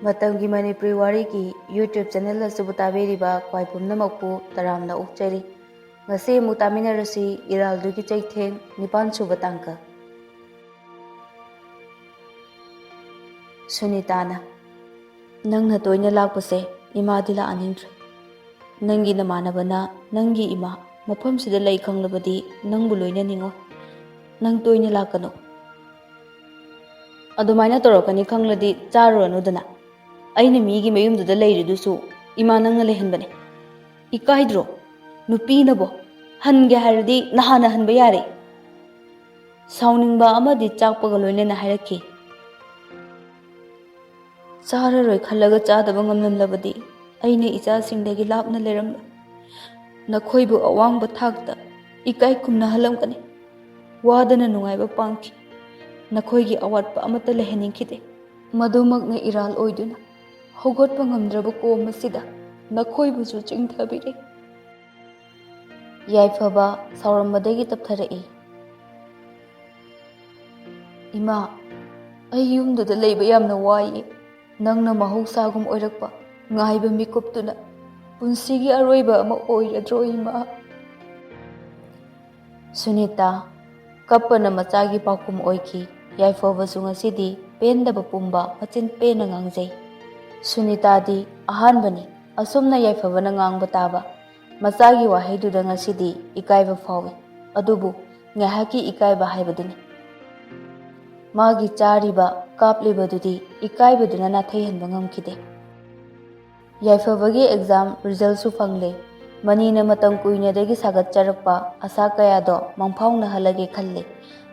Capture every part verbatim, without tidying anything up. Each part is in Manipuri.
ꯃꯇꯝꯒꯤ ꯃꯅꯤꯄꯨꯔꯤ ꯋꯥꯔꯤꯒꯤ YouTube ꯆꯦꯅꯦꯜ ꯑꯁꯤꯕꯨ ꯇꯥꯕꯤꯔꯤꯕ ꯈ꯭ꯋꯥꯏ ꯄꯨꯝꯅꯃꯛꯄꯨ ꯇꯔꯥꯝꯅ ꯑꯣꯛꯆꯔꯤ꯫ ꯉꯁꯤ ꯑꯃꯨꯛ ꯇꯥꯃꯤꯟꯅꯔꯁꯤ ꯏꯔꯥꯜꯗꯨꯒꯤ ꯆꯩꯊꯦꯡ ꯅꯤꯄꯥꯟ ꯁꯨꯕ ꯇꯥꯡꯀꯛ꯫ ꯁꯨꯅꯤꯇꯥꯅ, "ꯅꯪꯅ ꯇꯣꯏꯅ ꯂꯥꯛꯄꯁꯦ ꯏꯃꯥꯗꯤ ꯂꯥꯛꯍꯟꯅꯤꯡꯗ꯭ꯔꯦ꯫ ꯅꯪꯒꯤ ꯅꯃꯥꯟꯅꯕꯅ ꯅꯪꯒꯤ ꯏꯃꯥ ꯃꯐꯝꯁꯤꯗ ꯂꯩ ꯈꯪꯂꯕꯗꯤ ꯅꯪꯕꯨ ꯂꯣꯏꯅꯅꯤꯡꯉꯣꯏ꯫ ꯅꯪ ꯇꯣꯏꯅ ꯂꯥꯛꯀꯅꯨ꯫ ꯑꯗꯨꯃꯥꯏꯅ ꯇꯧꯔꯛꯀꯅꯤ ꯈꯪꯂꯗꯤ ꯆꯥꯔꯨꯔꯅꯨꯗꯅ꯫ ꯑꯩꯅ ꯃꯤꯒꯤ ꯃꯌꯨꯝꯗꯨꯗ ꯂꯩꯔꯤꯗꯨꯁꯨ ꯏꯃꯥ ꯅꯪꯅ ꯂꯩꯍꯟꯕꯅꯦ꯫ ꯏꯀꯥꯏꯗ꯭ꯔꯣ? ꯅꯨꯄꯤꯅꯕꯣ? ꯍꯟꯒꯦ ꯍꯥꯏꯔꯗꯤ ꯅꯍꯥꯟꯅ ꯍꯟꯕ ꯌꯥꯔꯦ꯫" ꯁꯥꯎꯅꯤꯡꯕ ꯑꯃꯗꯤ ꯆꯥꯛꯄꯒ ꯂꯣꯏꯅꯅ ꯍꯥꯏꯔꯛꯈꯤ꯫ "ꯆꯥꯔꯔꯣꯏ ꯈꯜꯂꯒ ꯆꯥꯗꯕ ꯉꯝꯂꯝꯂꯕꯗꯤ ꯑꯩꯅ ꯏꯆꯥꯁꯤꯡꯗꯒꯤ ꯂꯥꯞꯅ ꯂꯩꯔꯝꯂꯣꯏ꯫ ꯅꯈꯣꯏꯕꯨ ꯑꯋꯥꯡꯕ ꯊꯥꯛꯇ ꯏꯀꯥꯏ ꯈꯨꯝꯅꯍꯜꯂꯝꯒꯅꯤ꯫ ꯋꯥꯗꯅ ꯅꯨꯡꯉꯥꯏꯕ ꯄꯥꯝꯈꯤ꯫ ꯅꯈꯣꯏꯒꯤ ꯑꯋꯥꯠꯄ ꯑꯃꯠꯇ ꯂꯩꯍꯟꯅꯤꯡꯈꯤꯗꯦ꯫" ꯃꯗꯨꯃꯛꯅ ꯏꯔꯥꯜ ꯑꯣꯏꯗꯨꯅ ꯍꯧꯒꯠꯄ ꯉꯝꯗ꯭ꯔꯕ ꯀꯣꯝ ꯑꯁꯤꯗ ꯅꯈꯣꯏꯕꯨꯁꯨ ꯆꯤꯡꯊꯕꯤꯔꯦ꯫ ꯌꯥꯏꯐꯕ ꯁꯥꯎꯔꯝꯕꯗꯒꯤ ꯇꯞꯊꯔꯛꯏ꯫ "ꯏꯃꯥ, ꯑꯩ ꯌꯨꯝꯗꯨꯗ ꯂꯩꯕ ꯌꯥꯝꯅ ꯋꯥꯏꯌꯦ꯫ ꯅꯪꯅ ꯃꯍꯧꯁꯥꯒꯨꯝ ꯑꯣꯏꯔꯛꯄ ꯉꯥꯏꯕ ꯃꯤꯀꯨꯞꯇꯨꯅ ꯄꯨꯟꯁꯤꯒꯤ ꯑꯔꯣꯏꯕ ꯑꯃ ꯑꯣꯏꯔꯗ꯭ꯔꯣ, ꯏꯃꯥ?" ꯁꯨꯅꯤꯇꯥ, ꯀꯞꯄꯅ ꯃꯆꯥꯒꯤ ꯄꯥꯎꯈꯨꯝ ꯑꯣꯏꯈꯤ꯫ ꯌꯥꯏꯐꯕꯁꯨ ꯉꯁꯤꯗꯤ ꯄꯦꯟꯗꯕ ꯄꯨꯝꯕ ꯃꯆꯤꯟ ꯄꯦꯟꯅ ꯉꯥꯡꯖꯩ꯫ ꯁꯨꯅꯤꯇꯥꯗꯤ ꯑꯍꯥꯟꯕꯅꯤ ꯑꯁꯨꯝꯅ ꯌꯥꯏꯐꯕꯅ ꯉꯥꯡꯕ ꯇꯥꯕ꯫ ꯃꯆꯥꯒꯤ ꯋꯥꯍꯩꯗꯨꯗ ꯉꯁꯤꯗꯤ ꯏꯀꯥꯏꯕ ꯐꯥꯎꯏ꯫ ꯑꯗꯨꯕꯨ ꯉꯥꯏꯍꯥꯛꯀꯤ ꯏꯀꯥꯏꯕ ꯍꯥꯏꯕꯗꯨꯅꯤ꯫ ꯃꯥꯒꯤ ꯆꯥꯔꯤꯕ, ꯀꯥꯞꯂꯤꯕꯗꯨꯗꯤ ꯏꯀꯥꯏꯕꯗꯨꯅ ꯅꯥꯊꯩꯍꯟꯕ ꯉꯝꯈꯤꯗꯦ꯫ ꯌꯥꯏꯐꯕꯒꯤ ꯑꯦꯛꯖꯥꯝ ꯔꯤꯖꯜꯁꯨ ꯐꯪꯂꯦ꯫ ꯃꯅꯤꯅ ꯃꯇꯝ ꯀꯨꯏꯅꯗꯒꯤ ꯁꯥꯒꯠꯆꯔꯛꯄ ꯑꯁꯥ ꯀꯌꯥꯗꯣ ꯃꯪꯐꯥꯎꯅꯍꯜꯂꯒꯦ ꯈꯜꯂꯦ꯫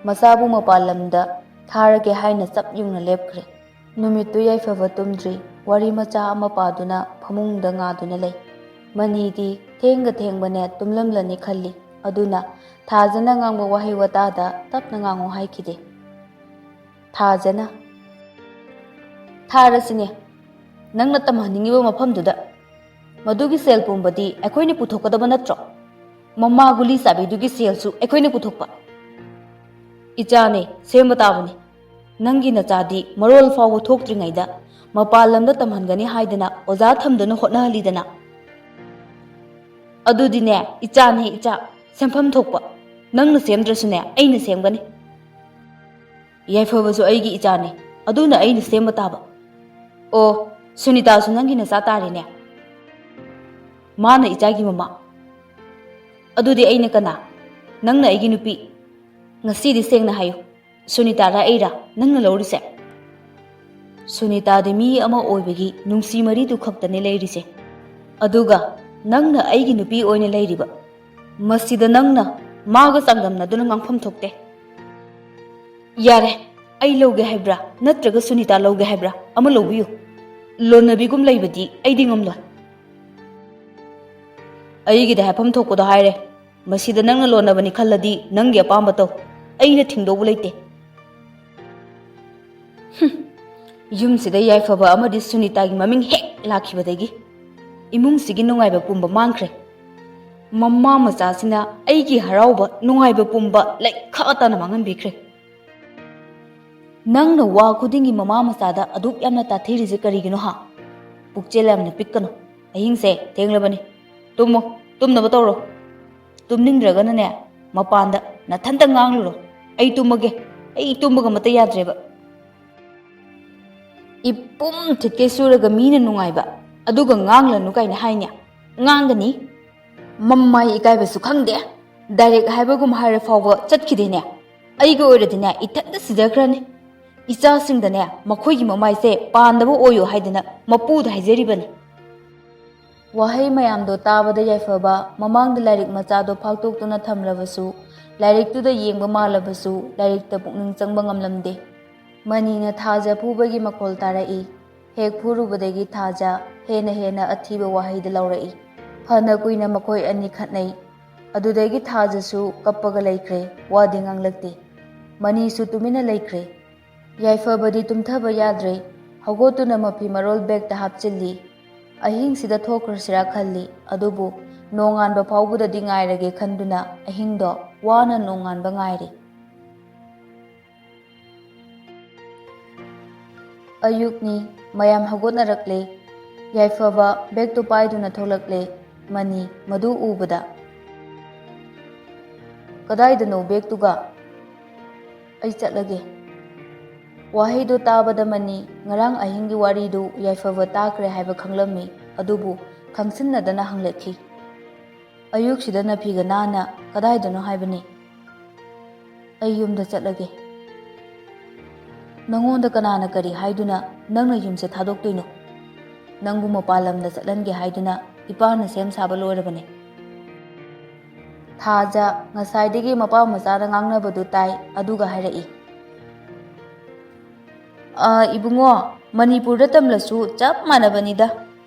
ꯃꯆꯥꯕꯨ ꯃꯄꯥꯟ ꯂꯝꯗ ꯊꯥꯔꯒꯦ ꯍꯥꯏꯅ ꯆꯞ ꯌꯨꯡꯅ ꯂꯦꯞꯈ꯭ꯔꯦ꯫ ꯅꯨꯃꯤꯠꯇꯨ ꯌꯥꯏꯐꯕ ꯇꯨꯝꯗ꯭ꯔꯤ꯫ ꯋꯥꯔꯤ ꯃꯆꯥ ꯑꯃ ꯄꯥꯗꯨꯅ ꯐꯃꯨꯡꯗ ꯉꯥꯗꯨꯅ ꯂꯩ꯫ ꯃꯅꯤꯗꯤ ꯊꯦꯡꯒ ꯊꯦꯡꯕꯅꯦ ꯇꯨꯝꯂꯝꯂꯅꯤ ꯈꯜꯂꯤ꯫ ꯑꯗꯨꯅ ꯊꯥꯖꯅ ꯉꯥꯡꯕ ꯋꯥꯍꯩ ꯋꯥꯇꯥꯗ ꯇꯞꯅ ꯉꯥꯡꯉꯨ ꯍꯥꯏꯈꯤꯗꯦ꯫ ꯊꯥꯖꯅ, "ꯊꯥꯔꯁꯤꯅꯦ, ꯅꯪꯅ ꯇꯝꯍꯟꯅꯤꯡꯉꯤꯕ ꯃꯐꯝꯗꯨꯗ꯫ ꯃꯗꯨꯒꯤ ꯁꯦꯜ ꯄꯨꯝꯕꯗꯤ ꯑꯩꯈꯣꯏꯅ ꯄꯨꯊꯣꯛꯀꯗꯕ ꯅꯠꯇ꯭ꯔꯣ? ꯃꯃꯥ ꯒꯨꯂꯤ ꯆꯥꯕꯤꯗꯨꯒꯤ ꯁꯦꯜꯁꯨ ꯑꯩꯈꯣꯏꯅ ꯄꯨꯊꯣꯛꯄ꯫ ꯏꯆꯥꯅꯦ, ꯁꯦꯝꯕ ꯇꯥꯕꯅꯤ꯫ ꯅꯪꯒꯤ ꯅꯆꯥꯗꯤ ꯃꯔꯣꯜ ꯐꯥꯎꯕ ꯊꯣꯛꯇ꯭ꯔꯤꯉꯩꯗ ꯃꯄꯥꯟ ꯂꯝꯗ ꯇꯝꯍꯟꯒꯅꯤ ꯍꯥꯏꯗꯅ ꯑꯣꯖꯥ ꯊꯝꯗꯨꯅ ꯍꯣꯠꯅꯍꯜꯂꯤꯗꯅ꯫ ꯑꯗꯨꯗꯤꯅꯦ, ꯏꯆꯥꯅꯦ ꯏꯆꯥ, ꯁꯦꯝꯐꯝ ꯊꯣꯛꯄ꯫ ꯅꯪꯅ ꯁꯦꯝꯗ꯭ꯔꯁꯨꯅꯦ, ꯑꯩꯅ ꯁꯦꯝꯒꯅꯤ꯫ ꯌꯥꯏꯐꯕꯁꯨ ꯑꯩꯒꯤ ꯏꯆꯥꯅꯤ, ꯑꯗꯨꯅ ꯑꯩꯅ ꯁꯦꯝꯕ ꯇꯥꯕ꯫ ꯑꯣ, ꯁꯨꯅꯤꯇꯥꯁꯨ ꯅꯪꯒꯤ ꯅꯆꯥ ꯇꯥꯔꯦꯅꯦ꯫ ꯃꯥꯅ ꯏꯆꯥꯒꯤ ꯃꯃꯥ꯫ ꯑꯗꯨꯗꯤ ꯑꯩꯅ ꯀꯅꯥ? ꯅꯪꯅ ꯑꯩꯒꯤ ꯅꯨꯄꯤ꯫ ꯉꯁꯤꯗꯤ ꯁꯦꯡꯅ ꯍꯥꯏꯌꯨ, ꯁꯨꯅꯤꯇꯥꯔ ꯑꯩꯔꯥ ꯅꯪꯅ ꯂꯧꯔꯤꯁꯦ? ꯁꯨꯅꯤꯇꯥꯗꯤ ꯃꯤ ꯑꯃ ꯑꯣꯏꯕꯒꯤ ꯅꯨꯡꯁꯤ ꯃꯔꯤꯗꯨ ꯈꯛꯇꯅꯦ ꯂꯩꯔꯤꯁꯦ꯫ ꯑꯗꯨꯒ ꯅꯪꯅ ꯑꯩꯒꯤ ꯅꯨꯄꯤ ꯑꯣꯏꯅ ꯂꯩꯔꯤꯕ꯫ ꯃꯁꯤꯗ ꯅꯪꯅ ꯃꯥꯒ ꯆꯥꯡꯗꯝꯅꯗꯨꯅ ꯉꯥꯡꯐꯝ ꯊꯣꯛꯇꯦ꯫ ꯌꯥꯔꯦ, ꯑꯩ ꯂꯧꯒꯦ ꯍꯥꯏꯕ꯭ꯔꯥ ꯅꯠꯇ꯭ꯔꯒ ꯁꯨꯅꯤꯇꯥ ꯂꯧꯒꯦ ꯍꯥꯏꯕ꯭ꯔꯥ? ꯑꯃ ꯂꯧꯕꯤꯌꯨ꯫ ꯂꯣꯟꯅꯕꯤꯒꯨꯝ ꯂꯩꯕꯗꯤ ꯑꯩꯗꯤ ꯉꯝꯂꯣꯏ꯫ ꯑꯩꯒꯤꯗꯤ ꯍꯥꯏꯐꯝ ꯊꯣꯛꯄꯗꯣ ꯍꯥꯏꯔꯦ꯫ ꯃꯁꯤꯗ ꯅꯪꯅ ꯂꯣꯟꯅꯕꯅꯤ ꯈꯜꯂꯗꯤ ꯅꯪꯒꯤ ꯑꯄꯥꯝꯕ ꯇꯧ꯫ ꯑꯩꯅ ꯊꯤꯡꯗꯧꯕ ꯂꯩꯇꯦ꯫ ꯍꯨꯝ, ꯌꯨꯝꯁꯤꯗ ꯌꯥꯏꯐꯕ ꯑꯃꯗꯤ ꯁꯨꯅꯤꯇꯥꯒꯤ ꯃꯃꯤꯡ ꯍꯦꯛ ꯂꯥꯛꯈꯤꯕꯗꯒꯤ ꯏꯃꯨꯡꯁꯤꯒꯤ ꯅꯨꯡꯉꯥꯏꯕ ꯄꯨꯝꯕ ꯃꯥꯡꯈ꯭ꯔꯦ꯫ ꯃꯃꯥ ꯃꯆꯥꯁꯤꯅ ꯑꯩꯒꯤ ꯍꯔꯥꯎꯕ, ꯅꯨꯡꯉꯥꯏꯕ ꯄꯨꯝꯕ ꯂꯩꯈꯥ ꯇꯥꯅ ꯃꯥꯡꯍꯟꯕꯤꯈ꯭ꯔꯦ꯫ ꯅꯪꯅ ꯋꯥ ꯈꯨꯗꯤꯡꯒꯤ ꯃꯃꯥ ꯃꯆꯥꯗ ꯑꯗꯨꯛ ꯌꯥꯝꯅ ꯇꯥꯊꯤꯔꯤꯁꯦ ꯀꯔꯤꯒꯤꯅꯣ ꯍꯥ? ꯄꯨꯛꯆꯦꯜ ꯌꯥꯝꯅ ꯄꯤꯛꯀꯅꯨ꯫ ꯑꯍꯤꯡꯁꯦ ꯊꯦꯡꯂꯕꯅꯤ꯫ ꯇꯨꯝꯃꯣ, ꯇꯨꯝꯅꯕ ꯇꯧꯔꯣ꯫ ꯇꯨꯝꯅꯤꯡꯗ꯭ꯔꯒꯅꯅꯦ, ꯃꯄꯥꯟꯗ ꯅꯊꯟꯇ ꯉꯥꯡꯂꯨꯔꯣ꯫ ꯑꯩ ꯇꯨꯝꯃꯒꯦ꯫ ꯑꯩ ꯇꯨꯝꯕꯒ ꯑꯃꯠꯇ ꯌꯥꯗ꯭ꯔꯦꯕ꯫ ꯏꯄꯨꯝ ꯊꯤꯠꯀꯩ ꯁꯨꯔꯒ ꯃꯤꯅ ꯅꯨꯡꯉꯥꯏꯕ, ꯑꯗꯨꯒ ꯉꯥꯡꯂꯅꯨ ꯀꯥꯏꯅ ꯍꯥꯏꯅꯦ꯫ ꯉꯥꯡꯒꯅꯤ꯫ ꯃꯃꯥꯏ ꯏꯀꯥꯏꯕꯁꯨ ꯈꯪꯗꯦ꯫ ꯗꯥꯏꯔꯦꯛ ꯍꯥꯏꯕꯒꯨꯝ ꯍꯥꯏꯔ ꯐꯥꯎꯕ ꯆꯠꯈꯤꯗꯦꯅꯦ꯫ ꯑꯩꯒ ꯑꯣꯏꯔꯗꯤꯅꯦ, ꯏꯊꯟꯇ ꯁꯤꯖꯈ꯭ꯔꯅꯤ꯫ ꯏꯆꯥꯁꯤꯡꯗꯅꯦ, ꯃꯈꯣꯏꯒꯤ ꯃꯃꯥꯏꯁꯦ ꯄꯥꯟꯗꯕ ꯑꯣꯏꯌꯨ ꯍꯥꯏꯗꯅ ꯃꯄꯨꯗ ꯍꯥꯏꯖꯔꯤꯕꯅꯤ꯫ ꯋꯥꯍꯩ ꯃꯌꯥꯝꯗꯣ ꯇꯥꯕꯗ ꯌꯥꯏꯐꯕ ꯃꯃꯥꯡꯗ ꯂꯥꯏꯔꯤꯛ ꯃꯆꯥꯗꯣ ꯐꯥꯛꯇꯣꯛꯇꯨꯅ ꯊꯝꯂꯕꯁꯨ, ꯂꯥꯏꯔꯤꯛꯇꯨꯗ ꯌꯦꯡꯕ ꯃꯥꯜꯂꯕꯁꯨ, ꯂꯥꯏꯔꯤꯛꯇ ꯄꯨꯛꯅꯤꯡ ꯆꯪꯕ ꯉꯝꯂꯝꯗꯦ꯫ ꯃꯅꯤꯅ ꯊꯥꯖ ꯐꯨꯕꯒꯤ ꯃꯈꯣꯜ ꯇꯥꯔꯛꯏ꯫ ꯍꯦꯛ ꯐꯨꯔꯨꯕꯗꯒꯤ ꯊꯥꯖ ꯍꯦꯟꯅ ꯍꯦꯟꯅ ꯑꯊꯤꯕ ꯋꯥꯍꯩꯗ ꯂꯧꯔꯛꯏ꯫ ꯐꯅ ꯀꯨꯏꯅ ꯃꯈꯣꯏ ꯑꯅꯤ ꯈꯠꯅꯩ꯫ ꯑꯗꯨꯗꯒꯤ ꯊꯥꯖꯁꯨ ꯀꯞꯄꯒ ꯂꯩꯈ꯭ꯔꯦ, ꯋꯥꯗꯤ ꯉꯥꯡꯂꯛꯇꯦ꯫ ꯃꯅꯤꯁꯨ ꯇꯨꯃꯤꯟꯅ ꯂꯩꯈ꯭ꯔꯦ꯫ ꯌꯥꯏꯐꯕꯗꯤ ꯇꯨꯝꯊꯕ ꯌꯥꯗ꯭ꯔꯦ꯫ ꯍꯧꯒꯠꯇꯨꯅ ꯃꯐꯤ ꯃꯔꯣꯜ ꯕꯦꯒꯇ ꯍꯥꯞꯆꯤꯜꯂꯤ꯫ ꯑꯍꯤꯡꯁꯤꯗ ꯊꯣꯛꯈ꯭ꯔꯁꯤꯔꯥ ꯈꯜꯂꯤ, ꯑꯗꯨꯕꯨ ꯅꯣꯡꯉꯥꯟꯕ ꯐꯥꯎꯕꯗꯗꯤ ꯉꯥꯏꯔꯒꯦ ꯈꯟꯗꯨꯅ ꯑꯍꯤꯡꯗꯣ ꯋꯥꯅ ꯅꯣꯡꯉꯥꯟꯕ ꯉꯥꯏꯔꯤ꯫ ꯑꯌꯨꯛꯅꯤ, ꯃꯌꯥꯝ ꯍꯧꯒꯠꯅꯔꯛꯂꯦ꯫ ꯌꯥꯏꯐꯕ ꯕꯦꯒꯇꯨ ꯄꯥꯏꯗꯨꯅ ꯊꯣꯛꯂꯛꯂꯦ꯫ ꯃꯅꯤ ꯃꯗꯨ ꯎꯕꯗ, "ꯀꯗꯥꯏꯗꯅꯣ ꯕꯦꯒꯇꯨꯒ?" "ꯑꯩ ꯆꯠꯂꯒꯦ꯫" ꯋꯥꯍꯩꯗꯨ ꯇꯥꯕꯗ ꯃꯅꯤ ꯉꯔꯥꯡ ꯑꯍꯤꯡꯒꯤ ꯋꯥꯔꯤꯗꯨ ꯌꯥꯏꯐꯕ ꯇꯥꯈ꯭ꯔꯦ ꯍꯥꯏꯕ ꯈꯪꯂꯝꯃꯤ, ꯑꯗꯨꯕꯨ ꯈꯪꯁꯤꯟꯅꯗꯅ ꯍꯪꯂꯛꯈꯤ꯫ "ꯑꯌꯨꯛꯁꯤꯗ ꯅꯐꯤꯒ ꯅꯥꯟꯅ ꯀꯗꯥꯏꯗꯅꯣ ꯍꯥꯏꯕꯅꯤ?" "ꯑꯩ ꯌꯨꯝꯗ ꯆꯠꯂꯒꯦ꯫" "ꯅꯉꯣꯟꯗ ꯀꯅꯥꯅ ꯀꯔꯤ ꯍꯥꯏꯗꯨꯅ ꯅꯪꯅ ꯌꯨꯝꯁꯦ ꯊꯥꯗꯣꯛꯇꯣꯏꯅꯣ? ꯅꯪꯕꯨ ꯃꯄꯥꯟ ꯂꯝꯗ ꯆꯠꯍꯟꯒꯦ ꯍꯥꯏꯗꯨꯅ ꯏꯄꯥꯅ ꯁꯦꯝ ꯁꯥꯕ ꯂꯣꯏꯔꯕꯅꯦ꯫" ꯊꯥꯖ ꯉꯁꯥꯏꯗꯒꯤ ꯃꯄꯥ ꯃꯆꯥꯅ ꯉꯥꯡꯅꯕꯗꯨ ꯇꯥꯏ, ꯑꯗꯨꯒ ꯍꯥꯏꯔꯛꯏ, "ꯑ, ꯏꯕꯨꯡꯉꯣ, ꯃꯅꯤꯄꯨꯔꯗ ꯇꯝꯂꯁꯨ ꯆꯞ ꯃꯥꯟꯅꯕꯅꯤꯗ꯫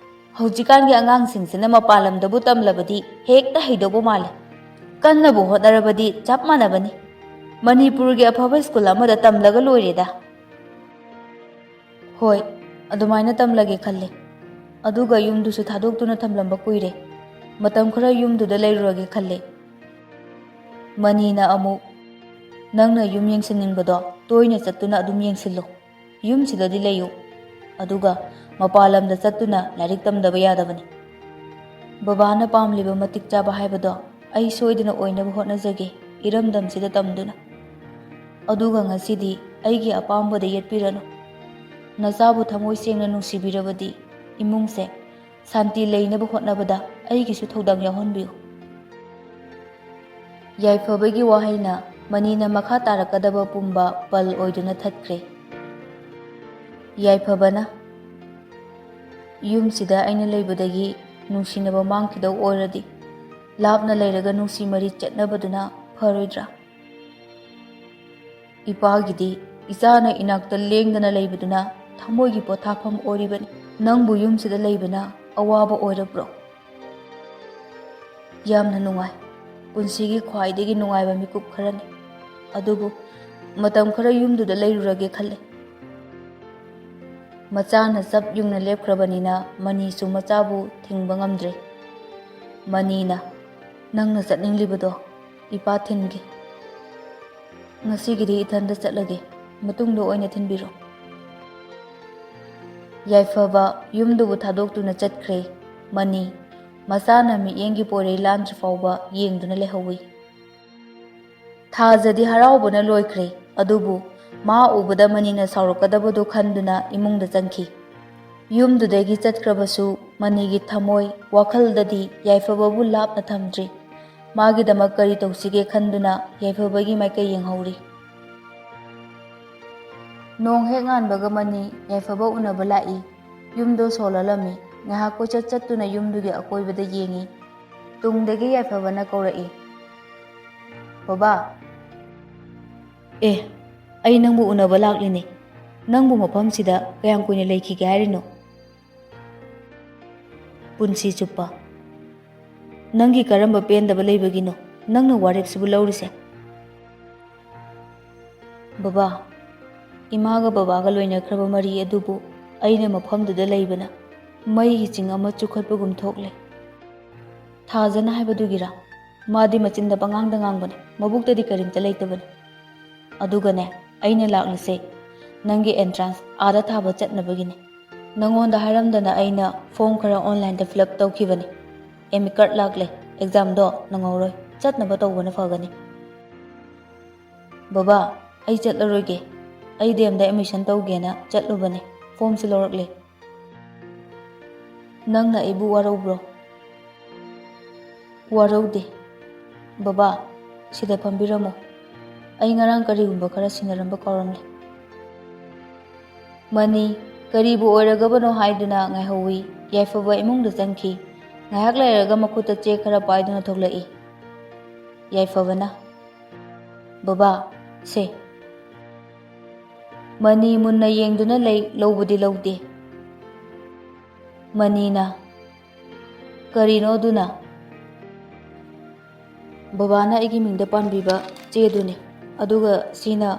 ꯍꯧꯖꯤꯛꯀꯥꯟꯒꯤ ꯑꯉꯥꯡꯁꯤꯡꯁꯤꯅ ꯃꯄꯥꯟ ꯂꯝꯗꯕꯨ ꯇꯝꯂꯕꯗꯤ ꯍꯦꯛꯇ ꯍꯩꯗꯧꯕ ꯃꯥꯜꯂꯦ꯫ ꯀꯟꯅꯕꯨ ꯍꯣꯠꯅꯔꯕꯗꯤ ꯆꯞ ꯃꯥꯟꯅꯕꯅꯤ꯫ ꯃꯅꯤꯄꯨꯔꯒꯤ ꯑꯐꯕ ꯁ꯭ꯀꯨꯜ ꯑꯃꯗ ꯇꯝꯂꯒ ꯂꯣꯏꯔꯦꯗ꯫" "ꯍꯣꯏ, ꯑꯗꯨꯃꯥꯏꯅ ꯇꯝꯂꯒꯦ ꯈꯜꯂꯦ꯫ ꯑꯗꯨꯒ ꯌꯨꯝꯗꯨꯁꯨ ꯊꯥꯗꯣꯛꯇꯨꯅ ꯊꯝꯂꯝꯕ ꯀꯨꯏꯔꯦ꯫ ꯃꯇꯝ ꯈꯔ ꯌꯨꯝꯗꯨꯗ ꯂꯩꯔꯨꯔꯒꯦ ꯈꯜꯂꯦ꯫" ꯃꯅꯤꯅ ꯑꯃꯨꯛ, "ꯅꯪꯅ ꯌꯨꯝ ꯌꯦꯡꯁꯤꯟꯅꯤꯡꯕꯗꯣ ꯇꯣꯏꯅ ꯆꯠꯇꯨꯅ ꯑꯗꯨꯝ ꯌꯦꯡꯁꯤꯜꯂꯨ꯫ ꯌꯨꯝꯁꯤꯗꯗꯤ ꯂꯩꯌꯨ꯫ ꯑꯗꯨꯒ ꯃꯄꯥꯟ ꯂꯝꯗ ꯆꯠꯇꯨꯅ ꯂꯥꯏꯔꯤꯛ ꯇꯝꯗꯕ ꯌꯥꯗꯕꯅꯤ꯫ ꯕꯕꯥꯅ ꯄꯥꯝꯂꯤꯕ ꯃꯇꯤꯛ ꯆꯥꯕ ꯍꯥꯏꯕꯗꯣ ꯑꯩ ꯁꯣꯏꯗꯅ ꯑꯣꯏꯅꯕ ꯍꯣꯠꯅꯖꯒꯦ, ꯏꯔꯝꯗꯝꯁꯤꯗ ꯇꯝꯗꯨꯅ꯫ ꯑꯗꯨꯒ ꯉꯁꯤꯗꯤ ꯑꯩꯒꯤ ꯑꯄꯥꯝꯕꯗ ꯌꯦꯠꯄꯤꯔꯅꯨ꯫ ꯅꯆꯥꯕꯨ ꯊꯃꯣꯏ ꯁꯦꯡꯅ ꯅꯨꯡꯁꯤꯕꯤꯔꯕꯗꯤ ꯏꯃꯨꯡꯁꯦ ꯁꯥꯟꯇꯤ ꯂꯩꯅꯕ ꯍꯣꯠꯅꯕꯗ ꯑꯩꯒꯤꯁꯨ ꯊꯧꯗꯥꯡ ꯌꯥꯎꯍꯟꯕꯤꯌꯨ꯫" ꯌꯥꯏꯐꯕꯒꯤ ꯋꯥꯍꯩꯅ ꯃꯅꯤꯅ ꯃꯈꯥ ꯇꯥꯔꯛꯀꯗꯕ ꯄꯨꯝꯕ ꯄꯜ ꯑꯣꯏꯗꯨꯅ ꯊꯠꯈ꯭ꯔꯦ꯫ ꯌꯥꯏꯐꯕꯅ, "ꯌꯨꯝꯁꯤꯗ ꯑꯩꯅ ꯂꯩꯕꯗꯒꯤ ꯅꯨꯡꯁꯤꯅꯕ ꯃꯥꯡꯈꯤꯗꯧ ꯑꯣꯏꯔꯗꯤ, ꯂꯥꯞꯅ ꯂꯩꯔꯒ ꯅꯨꯡꯁꯤ ꯃꯔꯤ ꯆꯠꯅꯕꯗꯨꯅ ꯐꯔꯣꯏꯗ꯭ꯔꯥ? ꯏꯄꯥꯒꯤꯗꯤ ꯏꯆꯥꯅ ꯏꯅꯥꯛꯇ ꯂꯦꯡꯗꯅ ꯂꯩꯕꯗꯨꯅ ꯊꯃꯣꯏꯒꯤ ꯄꯣꯊꯥꯐꯝ ꯑꯣꯏꯔꯤꯕꯅꯤ꯫ ꯅꯪꯕꯨ ꯌꯨꯝꯁꯤꯗ ꯂꯩꯕꯅ ꯑꯋꯥꯕ ꯑꯣꯏꯔꯕ꯭ꯔꯣ?" "ꯌꯥꯝꯅ ꯅꯨꯡꯉꯥꯏ꯫ ꯄꯨꯟꯁꯤꯒꯤ ꯈ꯭ꯋꯥꯏꯗꯒꯤ ꯅꯨꯡꯉꯥꯏꯕ ꯃꯤꯀꯨꯞ ꯈꯔꯅꯤ꯫ ꯑꯗꯨꯕꯨ ꯃꯇꯝ ꯈꯔ ꯌꯨꯝꯗꯨꯗ ꯂꯩꯔꯨꯔꯒꯦ ꯈꯜꯂꯦ꯫" ꯃꯆꯥꯅ ꯆꯞ ꯌꯨꯡꯅ ꯂꯦꯞꯈ꯭ꯔꯕꯅꯤꯅ ꯃꯅꯤꯁꯨ ꯃꯆꯥꯕꯨ ꯊꯤꯡꯕ ꯉꯝꯗ꯭ꯔꯦ꯫ ꯃꯅꯤꯅ, "ꯅꯪꯅ ꯆꯠꯅꯤꯡꯂꯤꯕꯗꯣ ꯏꯄꯥ ꯊꯤꯟꯒꯦ꯫ ꯉꯁꯤꯒꯤꯗꯤ ꯏꯊꯟꯗ ꯆꯠꯂꯒꯦ, ꯃꯇꯨꯡꯗ ꯑꯣꯏꯅ ꯊꯤꯟꯕꯤꯔꯣ꯫" ꯌꯥꯏꯐꯕ ꯌꯨꯝꯗꯨꯕꯨ ꯊꯥꯗꯣꯛꯇꯨꯅ ꯆꯠꯈ꯭ꯔꯦ꯫ ꯃꯅꯤ ꯃꯁꯥꯅ ꯃꯤꯠꯌꯦꯡꯒꯤ ꯄꯣꯏꯔꯩ ꯂꯥꯟꯗ꯭ꯔꯤ ꯐꯥꯎꯕ ꯌꯦꯡꯗꯨꯅ ꯂꯩꯍꯧꯏ꯫ ꯊꯥꯖꯗꯤ ꯍꯔꯥꯎꯕꯅ ꯂꯣꯏꯈ꯭ꯔꯦ, ꯑꯗꯨꯕꯨ ꯃꯥ ꯎꯕꯗ ꯃꯅꯤꯅ ꯁꯥꯎꯔꯛꯀꯗꯕꯗꯨ ꯈꯟꯗꯨꯅ ꯏꯃꯨꯡꯗ ꯆꯪꯈꯤ꯫ ꯌꯨꯝꯗꯨꯗꯒꯤ ꯆꯠꯈ꯭ꯔꯕꯁꯨ ꯃꯅꯤꯒꯤ ꯊꯃꯣꯏ, ꯋꯥꯈꯜꯗꯗꯤ ꯌꯥꯏꯐꯕꯕꯨ ꯂꯥꯞꯅ ꯊꯝꯗ꯭ꯔꯤ꯫ ꯃꯥꯒꯤꯗꯃꯛ ꯀꯔꯤ ꯇꯧꯁꯤꯒꯦ ꯈꯟꯗꯨꯅ ꯌꯥꯏꯐꯕꯒꯤ ꯃꯥꯏꯀꯩ ꯌꯦꯡꯍꯧꯔꯤ꯫ ꯅꯣꯡ ꯍꯦꯛ ꯉꯥꯟꯕꯒ ꯃꯅꯤ ꯌꯥꯏꯐꯕ ꯎꯅꯕ ꯂꯥꯛꯏ꯫ ꯌꯨꯝꯗꯣ ꯁꯣꯜꯂꯜꯂꯝꯃꯤ꯫ ꯉꯥꯏꯍꯥꯛ ꯀꯣꯏꯆꯠ ꯆꯠꯇꯨꯅ ꯌꯨꯝꯗꯨꯒꯤ ꯑꯀꯣꯏꯕꯗ ꯌꯦꯡꯉꯤ꯫ ꯇꯨꯡꯗꯒꯤ ꯌꯥꯏꯐꯕꯅ ꯀꯧꯔꯛꯏ, "ꯕꯕꯥ!" "ꯑꯦ, ꯑꯩ ꯅꯪꯕꯨ ꯎꯅꯕ ꯂꯥꯛꯂꯤꯅꯦ꯫ ꯅꯪꯕꯨ ꯃꯐꯝꯁꯤꯗ ꯀꯌꯥꯝ ꯀꯨꯏꯅ ꯂꯩꯈꯤꯒꯦ ꯍꯥꯏꯔꯤꯅꯣ?" "ꯄꯨꯟꯁꯤ ꯆꯨꯞꯄ꯫ ꯅꯪꯒꯤ ꯀꯔꯝꯕ ꯄꯦꯟꯗꯕ ꯂꯩꯕꯒꯤꯅꯣ ꯅꯪꯅ ꯋꯥꯔꯦꯞꯁꯤꯕꯨ ꯂꯧꯔꯤꯁꯦ?" "ꯕꯕꯥ, ꯏꯃꯥꯒ ꯕꯕꯥꯒ ꯂꯣꯏꯅꯈ꯭ꯔꯕ ꯃꯔꯤ ꯑꯗꯨꯕꯨ ꯑꯩꯅ ꯃꯐꯝꯗꯨꯗ ꯂꯩꯕꯅ ꯃꯩꯒꯤ ꯆꯤꯡ ꯑꯃ ꯆꯨꯈꯠꯄꯒꯨꯝ ꯊꯣꯛꯂꯦ꯫ ꯊꯥꯖꯅ ꯍꯥꯏꯕꯗꯨꯒꯤꯔꯥ? ꯃꯥꯗꯤ ꯃꯆꯤꯟꯗ ꯄꯉꯥꯡꯗ ꯉꯥꯡꯕꯅꯤ, ꯃꯕꯨꯛꯇꯗꯤ ꯀꯔꯤꯝꯇ ꯂꯩꯇꯕꯅꯤ꯫ ꯑꯗꯨꯒꯅꯦ, ꯑꯩꯅ ꯂꯥꯛꯂꯤꯁꯦ ꯅꯪꯒꯤ ꯑꯦꯟꯇ꯭ꯔꯥꯟꯁ ꯑꯥꯗ ꯊꯥꯕ ꯆꯠꯅꯕꯒꯤꯅꯤ꯫ ꯅꯪꯉꯣꯟꯗ ꯍꯥꯏꯔꯝꯗꯅ ꯑꯩꯅ ꯐꯣꯝ ꯈꯔ ꯑꯣꯟꯂꯥꯏꯟꯗ ꯐꯤꯜ ꯑꯞ ꯇꯧꯈꯤꯕꯅꯤ꯫ ꯑꯦꯃꯤꯀꯠ ꯂꯥꯛꯂꯦ꯫ ꯑꯦꯛꯖꯥꯝꯗꯣ ꯅꯪꯍꯧꯔꯣꯏ꯫ ꯆꯠꯅꯕ ꯇꯧꯕꯅ ꯐꯒꯅꯤ꯫" "ꯕꯕꯥ, ꯑꯩ ꯆꯠꯂꯔꯣꯏꯒꯦ꯫ ꯑꯩ ꯗꯤ ꯑꯦꯝꯗ ꯑꯦꯗꯃꯤꯁꯟ ꯇꯧꯒꯦꯅ ꯆꯠꯂꯨꯕꯅꯦ꯫ ꯐꯣꯝꯁꯨ ꯂꯧꯔꯛꯂꯦ꯫" "ꯅꯪꯅ ꯑꯩꯕꯨ ꯋꯥꯔꯧꯕ꯭ꯔꯣ?" "ꯋꯥꯔꯧꯗꯦ꯫ ꯕꯕꯥ, ꯁꯤꯗ ꯐꯝꯕꯤꯔꯝꯃꯣ꯫ ꯑꯩ ꯉꯔꯥꯡ ꯀꯔꯤꯒꯨꯝꯕ ꯈꯔ ꯁꯤꯟꯅꯔꯝꯕ ꯀꯥꯎꯔꯝꯂꯦ꯫" ꯃꯅꯤ ꯀꯔꯤꯕꯨ ꯑꯣꯏꯔꯒꯕꯅꯣ ꯍꯥꯏꯗꯨꯅ ꯉꯥꯏꯍꯧꯋꯤ꯫ ꯌꯥꯏꯐꯕ ꯏꯃꯨꯡꯗ ꯆꯪꯈꯤ꯫ ꯉꯥꯏꯍꯥꯛ ꯂꯩꯔꯒ ꯃꯈꯨꯠꯇ ꯆꯦ ꯈꯔ ꯄꯥꯏꯗꯨꯅ ꯊꯣꯛꯂꯛꯏ꯫ ꯌꯥꯏꯐꯕꯅ, "ꯕꯕꯥ, ꯁꯦ꯫" ꯃꯅꯤ ꯃꯨꯟꯅ ꯌꯦꯡꯗꯨꯅ ꯂꯩ, ꯂꯧꯕꯗꯤ ꯂꯧꯗꯦ꯫ ꯃꯅꯤꯅ, "ꯀꯔꯤꯅꯣ ꯑꯗꯨꯅ?" "ꯕꯕꯥꯅ ꯑꯩꯒꯤ ꯃꯤꯡꯗ ꯄꯥꯟꯕꯤꯕ ꯆꯦꯗꯨꯅꯤ, ꯑꯗꯨꯒ ꯁꯤꯅ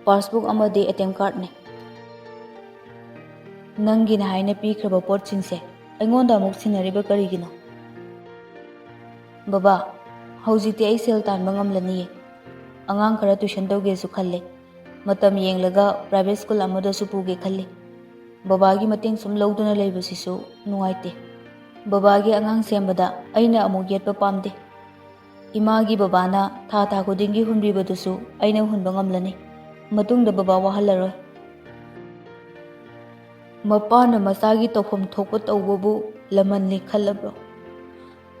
ꯄꯥꯁꯕꯨꯛ ꯑꯃꯗꯤ ꯑꯦ ꯇꯤ ꯑꯦꯝ ꯀꯥꯔꯗꯅꯤ꯫" "ꯅꯪꯒꯤꯅ ꯍꯥꯏꯅ ꯄꯤꯈ꯭ꯔꯕ ꯄꯣꯠꯁꯤꯡꯁꯦ ꯑꯩꯉꯣꯟꯗ ꯑꯃꯨꯛ ꯁꯤꯟꯅꯔꯤꯕ ꯀꯔꯤꯒꯤꯅꯣ?" "ꯕꯕꯥ, ꯍꯧꯖꯤꯛꯇꯤ ꯑꯩ ꯁꯦꯜ ꯇꯥꯟꯕ ꯉꯝꯂꯅꯤꯌꯦ꯫ ꯑꯉꯥꯡ ꯈꯔ ꯇ꯭ꯌꯨꯁꯟ ꯇꯧꯒꯦꯁꯨ ꯈꯜꯂꯦ꯫ ꯃꯇꯝ ꯌꯦꯡꯂꯒ ꯄ꯭ꯔꯥꯏꯚꯦꯠ ꯁ꯭ꯀꯨꯜ ꯑꯃꯗꯁꯨ ꯄꯨꯒꯦ ꯈꯜꯂꯤ꯫ ꯕꯕꯥꯒꯤ ꯃꯇꯦꯡ ꯁꯨꯝ ꯂꯧꯗꯨꯅ ꯂꯩꯕꯁꯤꯁꯨ ꯅꯨꯡꯉꯥꯏꯇꯦ꯫ ꯕꯕꯥꯒꯤ ꯑꯉꯥꯡ ꯁꯦꯝꯕꯗ ꯑꯩꯅ ꯑꯃꯨꯛ ꯌꯦꯠꯄ ꯄꯥꯝꯗꯦ꯫ ꯏꯃꯥꯒꯤ ꯕꯕꯥꯅ ꯊꯥ ꯊꯥ ꯈꯨꯗꯤꯡꯒꯤ ꯍꯨꯟꯕꯤꯕꯗꯨꯁꯨ ꯑꯩꯅ ꯍꯨꯟꯕ ꯉꯝꯂꯅꯤ꯫ ꯃꯇꯨꯡꯗ ꯕꯕꯥ ꯋꯥꯍꯜꯂꯔꯣꯏ꯫ ꯃꯄꯥꯅ ꯃꯆꯥꯒꯤ ꯇꯧꯐꯝ ꯊꯣꯛꯄ ꯇꯧꯕꯕꯨ ꯂꯃꯟꯅꯤ ꯈꯜꯂꯕ꯭ꯔꯣ?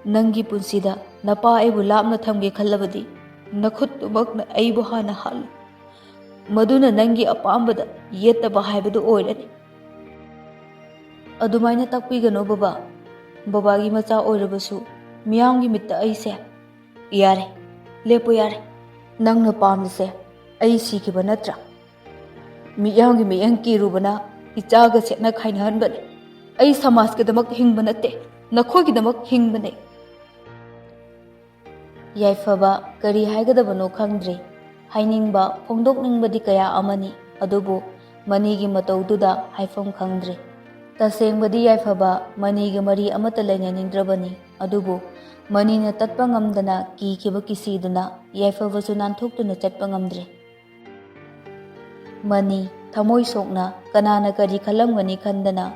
ꯅꯪꯒꯤ ꯄꯨꯟꯁꯤꯗ ꯅꯄꯥ ꯑꯩꯕꯨ ꯂꯥꯞꯅ ꯊꯝꯒꯦ ꯈꯜꯂꯕꯗꯤ ꯅꯈꯨꯠꯇꯨꯃꯛꯅ ꯑꯩꯕꯨ ꯍꯥꯟꯅ ꯍꯥꯠꯂꯨ꯫ ꯃꯗꯨꯅ ꯅꯪꯒꯤ ꯑꯄꯥꯝꯕꯗ ꯌꯦꯠꯇꯕ ꯍꯥꯏꯕꯗꯨ ꯑꯣꯏꯔꯅꯤ꯫ ꯑꯗꯨꯃꯥꯏꯅ ꯇꯥꯛꯄꯤꯒꯅꯨ ꯕꯕꯥ꯫ ꯕꯕꯥꯒꯤ ꯃꯆꯥ ꯑꯣꯏꯔꯕꯁꯨ ꯃꯤꯌꯥꯝꯒꯤ ꯃꯤꯠꯇ ꯑꯩꯁꯦ, ꯌꯥꯔꯦ, ꯂꯦꯞꯄꯨ ꯌꯥꯔꯦ꯫ ꯅꯪꯅ ꯄꯥꯝꯂꯤꯁꯦ ꯑꯩ ꯁꯤꯈꯤꯕ ꯅꯠꯇ꯭ꯔꯥ? ꯃꯤꯌꯥꯝꯒꯤ ꯃꯤꯠꯌꯦꯡ ꯀꯤꯔꯨꯕꯅ ꯏꯆꯥꯒ ꯁꯦꯠꯅ ꯈꯥꯏꯅꯍꯟꯕꯅꯦ꯫ ꯑꯩ ꯁꯃꯥꯖꯀꯤꯗꯃꯛ ꯍꯤꯡꯕ ꯅꯠꯇꯦ, ꯅꯈꯣꯏꯒꯤꯗꯃꯛ ꯍꯤꯡꯕꯅꯦ꯫ ꯌꯥꯏꯐꯕ ꯀꯔꯤ ꯍꯥꯏꯒꯗꯕꯅꯣ ꯈꯪꯗ꯭ꯔꯦ꯫ ꯍꯥꯏꯅꯤꯡꯕ, ꯐꯣꯡꯗꯣꯛꯅꯤꯡꯕꯗꯤ ꯀꯌꯥ ꯑꯃꯅꯤ, ꯑꯗꯨꯕꯨ ꯃꯅꯤꯒꯤ ꯃꯇꯧꯗꯨꯗ ꯍꯥꯏꯐꯝ ꯈꯪꯗ꯭ꯔꯦ꯫ ꯇꯁꯦꯡꯕꯗꯤ ꯌꯥꯏꯐꯕ ꯃꯅꯤꯒ ꯃꯔꯤ ꯑꯃꯠꯇ ꯂꯩꯅꯅꯤꯡꯗ꯭ꯔꯕꯅꯤ, ꯑꯗꯨꯕꯨ ꯃꯅꯤꯅ ꯇꯠꯄ ꯉꯝꯗꯅ ꯀꯤꯈꯤꯕ ꯀꯤꯁꯤꯗꯨꯅ ꯌꯥꯏꯐꯕꯁꯨ ꯅꯥꯟꯊꯣꯛꯇꯨꯅ ꯆꯠꯄ ꯉꯝꯗ꯭ꯔꯦ꯫ ꯃꯅꯤ, ꯊꯃꯣꯏ ꯁꯣꯛꯅ ꯀꯅꯥꯅ ꯀꯔꯤ ꯈꯜꯂꯝꯒꯅꯤ ꯈꯟꯗꯅ,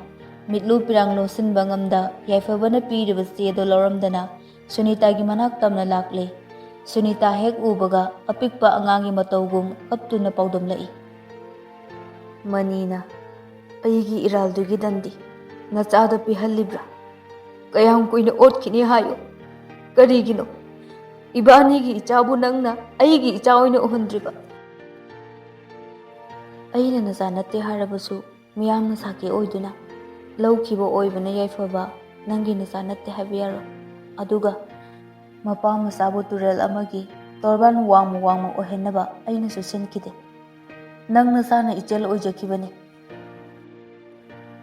ꯃꯤꯠꯂꯨ ꯄꯤꯔꯥꯡ ꯂꯣꯠꯁꯤꯟꯕ ꯉꯝꯗ ꯌꯥꯏꯐꯕꯅ ꯄꯤꯔꯤꯕ ꯆꯦꯗꯣ ꯂꯧꯔꯝꯗꯅ ꯁꯨꯅꯤꯇꯥꯒꯤ ꯃꯅꯥꯛ ꯇꯝꯅ ꯂꯥꯛꯂꯦ꯫ ꯁꯨꯅꯤꯇꯥ ꯍꯦꯛ ꯎꯕꯒ ꯑꯄꯤꯛꯄ ꯑꯉꯥꯡꯒꯤ ꯃꯇꯧꯒꯨꯝ ꯀꯞꯇꯨꯅ ꯄꯥꯎꯗꯝꯂꯛꯏ꯫ ꯃꯅꯤꯅ, "ꯑꯩꯒꯤ ꯏꯔꯥꯜꯗꯨꯒꯤ ꯗꯟꯗꯤ ꯅꯆꯥꯗ ꯄꯤꯍꯜꯂꯤꯕ꯭ꯔꯥ? ꯀꯌꯥꯝ ꯀꯨꯏꯅ ꯑꯣꯠꯈꯤꯅꯤ ꯍꯥꯏꯌꯨ? ꯀꯔꯤꯒꯤꯅꯣ ꯏꯕꯥꯅꯤꯒꯤ ꯏꯆꯥꯕꯨ ꯅꯪꯅ ꯑꯩꯒꯤ ꯏꯆꯥ ꯑꯣꯏꯅ ꯎꯍꯟꯗ꯭ꯔꯤꯕ?" ꯑꯩꯅ ꯅꯆꯥ ꯅꯠꯇꯦ ꯍꯥꯏꯔꯕꯁꯨ ꯃꯤꯌꯥꯝꯅ ꯁꯥꯈꯤ ꯑꯣꯏꯗꯨꯅ ꯂꯧꯈꯤꯕ ꯑꯣꯏꯕꯅ ꯌꯥꯏꯐꯕ ꯅꯪꯒꯤ ꯅꯆꯥ ꯅꯠꯇꯦ ꯍꯥꯏꯕ ꯌꯥꯔꯣꯏ꯫ ꯑꯗꯨꯒ ꯃꯄꯥ ꯃꯆꯥꯕꯨ ꯇꯨꯔꯦꯜ ꯑꯃꯒꯤ ꯇꯣꯔꯕꯥꯟ ꯋꯥꯡꯃ ꯋꯥꯡꯃ ꯑꯣꯏꯍꯟꯅꯕ ꯑꯩꯅꯁꯨ ꯁꯤꯟꯈꯤꯗꯦ꯫ ꯅꯪ ꯅꯁꯥꯅ ꯏꯆꯦꯜ ꯑꯣꯏꯖꯈꯤꯕꯅꯤ꯫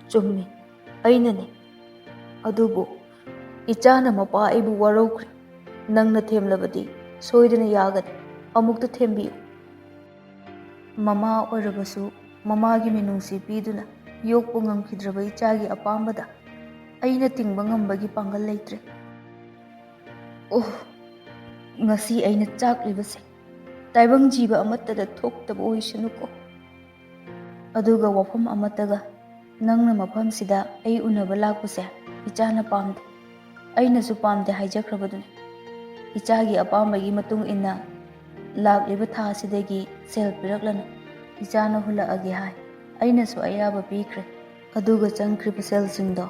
ꯆꯨꯝꯃꯤ, ꯑꯩꯅꯅꯤ꯫ ꯑꯗꯨꯕꯨ ꯏꯆꯥꯅ ꯃꯄꯥ ꯑꯩꯕꯨ ꯋꯥꯔꯧꯈ꯭ꯔꯦ꯫ ꯅꯪꯅ ꯊꯦꯝꯂꯕꯗꯤ ꯁꯣꯏꯗꯅ ꯌꯥꯒꯅꯤ꯫ ꯑꯃꯨꯛꯇ ꯊꯦꯝꯕꯤꯌꯨ꯫ ꯃꯃꯥ ꯑꯣꯏꯔꯕꯁꯨ ꯃꯃꯥꯒꯤ ꯃꯤꯅꯨꯡꯁꯤ ꯄꯤꯗꯨꯅ ꯌꯣꯛꯄ ꯉꯝꯈꯤꯗ꯭ꯔꯕ ꯏꯆꯥꯒꯤ ꯑꯄꯥꯝꯕꯗ ꯑꯩꯅ ꯇꯤꯡꯕ ꯉꯝꯕꯒꯤ ꯄꯥꯡꯒꯜ ꯂꯩꯇ꯭ꯔꯦ꯫ ꯑꯣꯍ, ꯉꯁꯤ ꯑꯩꯅ ꯆꯥꯛꯂꯤꯕꯁꯦ ꯇꯥꯏꯕꯪ ꯖꯤꯕ ꯑꯃꯠꯇꯗ ꯊꯣꯛꯇꯕ ꯑꯣꯏꯁꯅꯨꯀꯣ꯫ ꯑꯗꯨꯒ ꯋꯥꯐꯝ ꯑꯃꯠꯇꯒ "ꯅꯪꯅ ꯃꯐꯝꯁꯤꯗ ꯑꯩ ꯎꯅꯕ ꯂꯥꯛꯄꯁꯦ ꯏꯆꯥꯅ ꯄꯥꯝꯗꯦ꯫ ꯑꯩꯅꯁꯨ ꯄꯥꯝꯗꯦ ꯍꯥꯏꯖꯈ꯭ꯔꯕꯗꯨꯅꯤ꯫ ꯏꯆꯥꯒꯤ ꯑꯄꯥꯝꯕꯒꯤ ꯃꯇꯨꯡ ꯏꯟꯅ ꯂꯥꯛꯂꯤꯕ ꯊꯥ ꯑꯁꯤꯗꯒꯤ ꯁꯦꯜ ꯄꯤꯔꯛꯂꯅꯨ꯫ ꯏꯆꯥꯅ ꯍꯨꯜꯂꯛꯑꯒꯦ ꯍꯥꯏ꯫ ꯑꯩꯅꯁꯨ ꯑꯌꯥꯕ ꯄꯤꯈ꯭ꯔꯦ꯫ ꯑꯗꯨꯒ ꯆꯪꯈ꯭ꯔꯤꯕ ꯁꯦꯜꯁꯤꯡꯗꯣ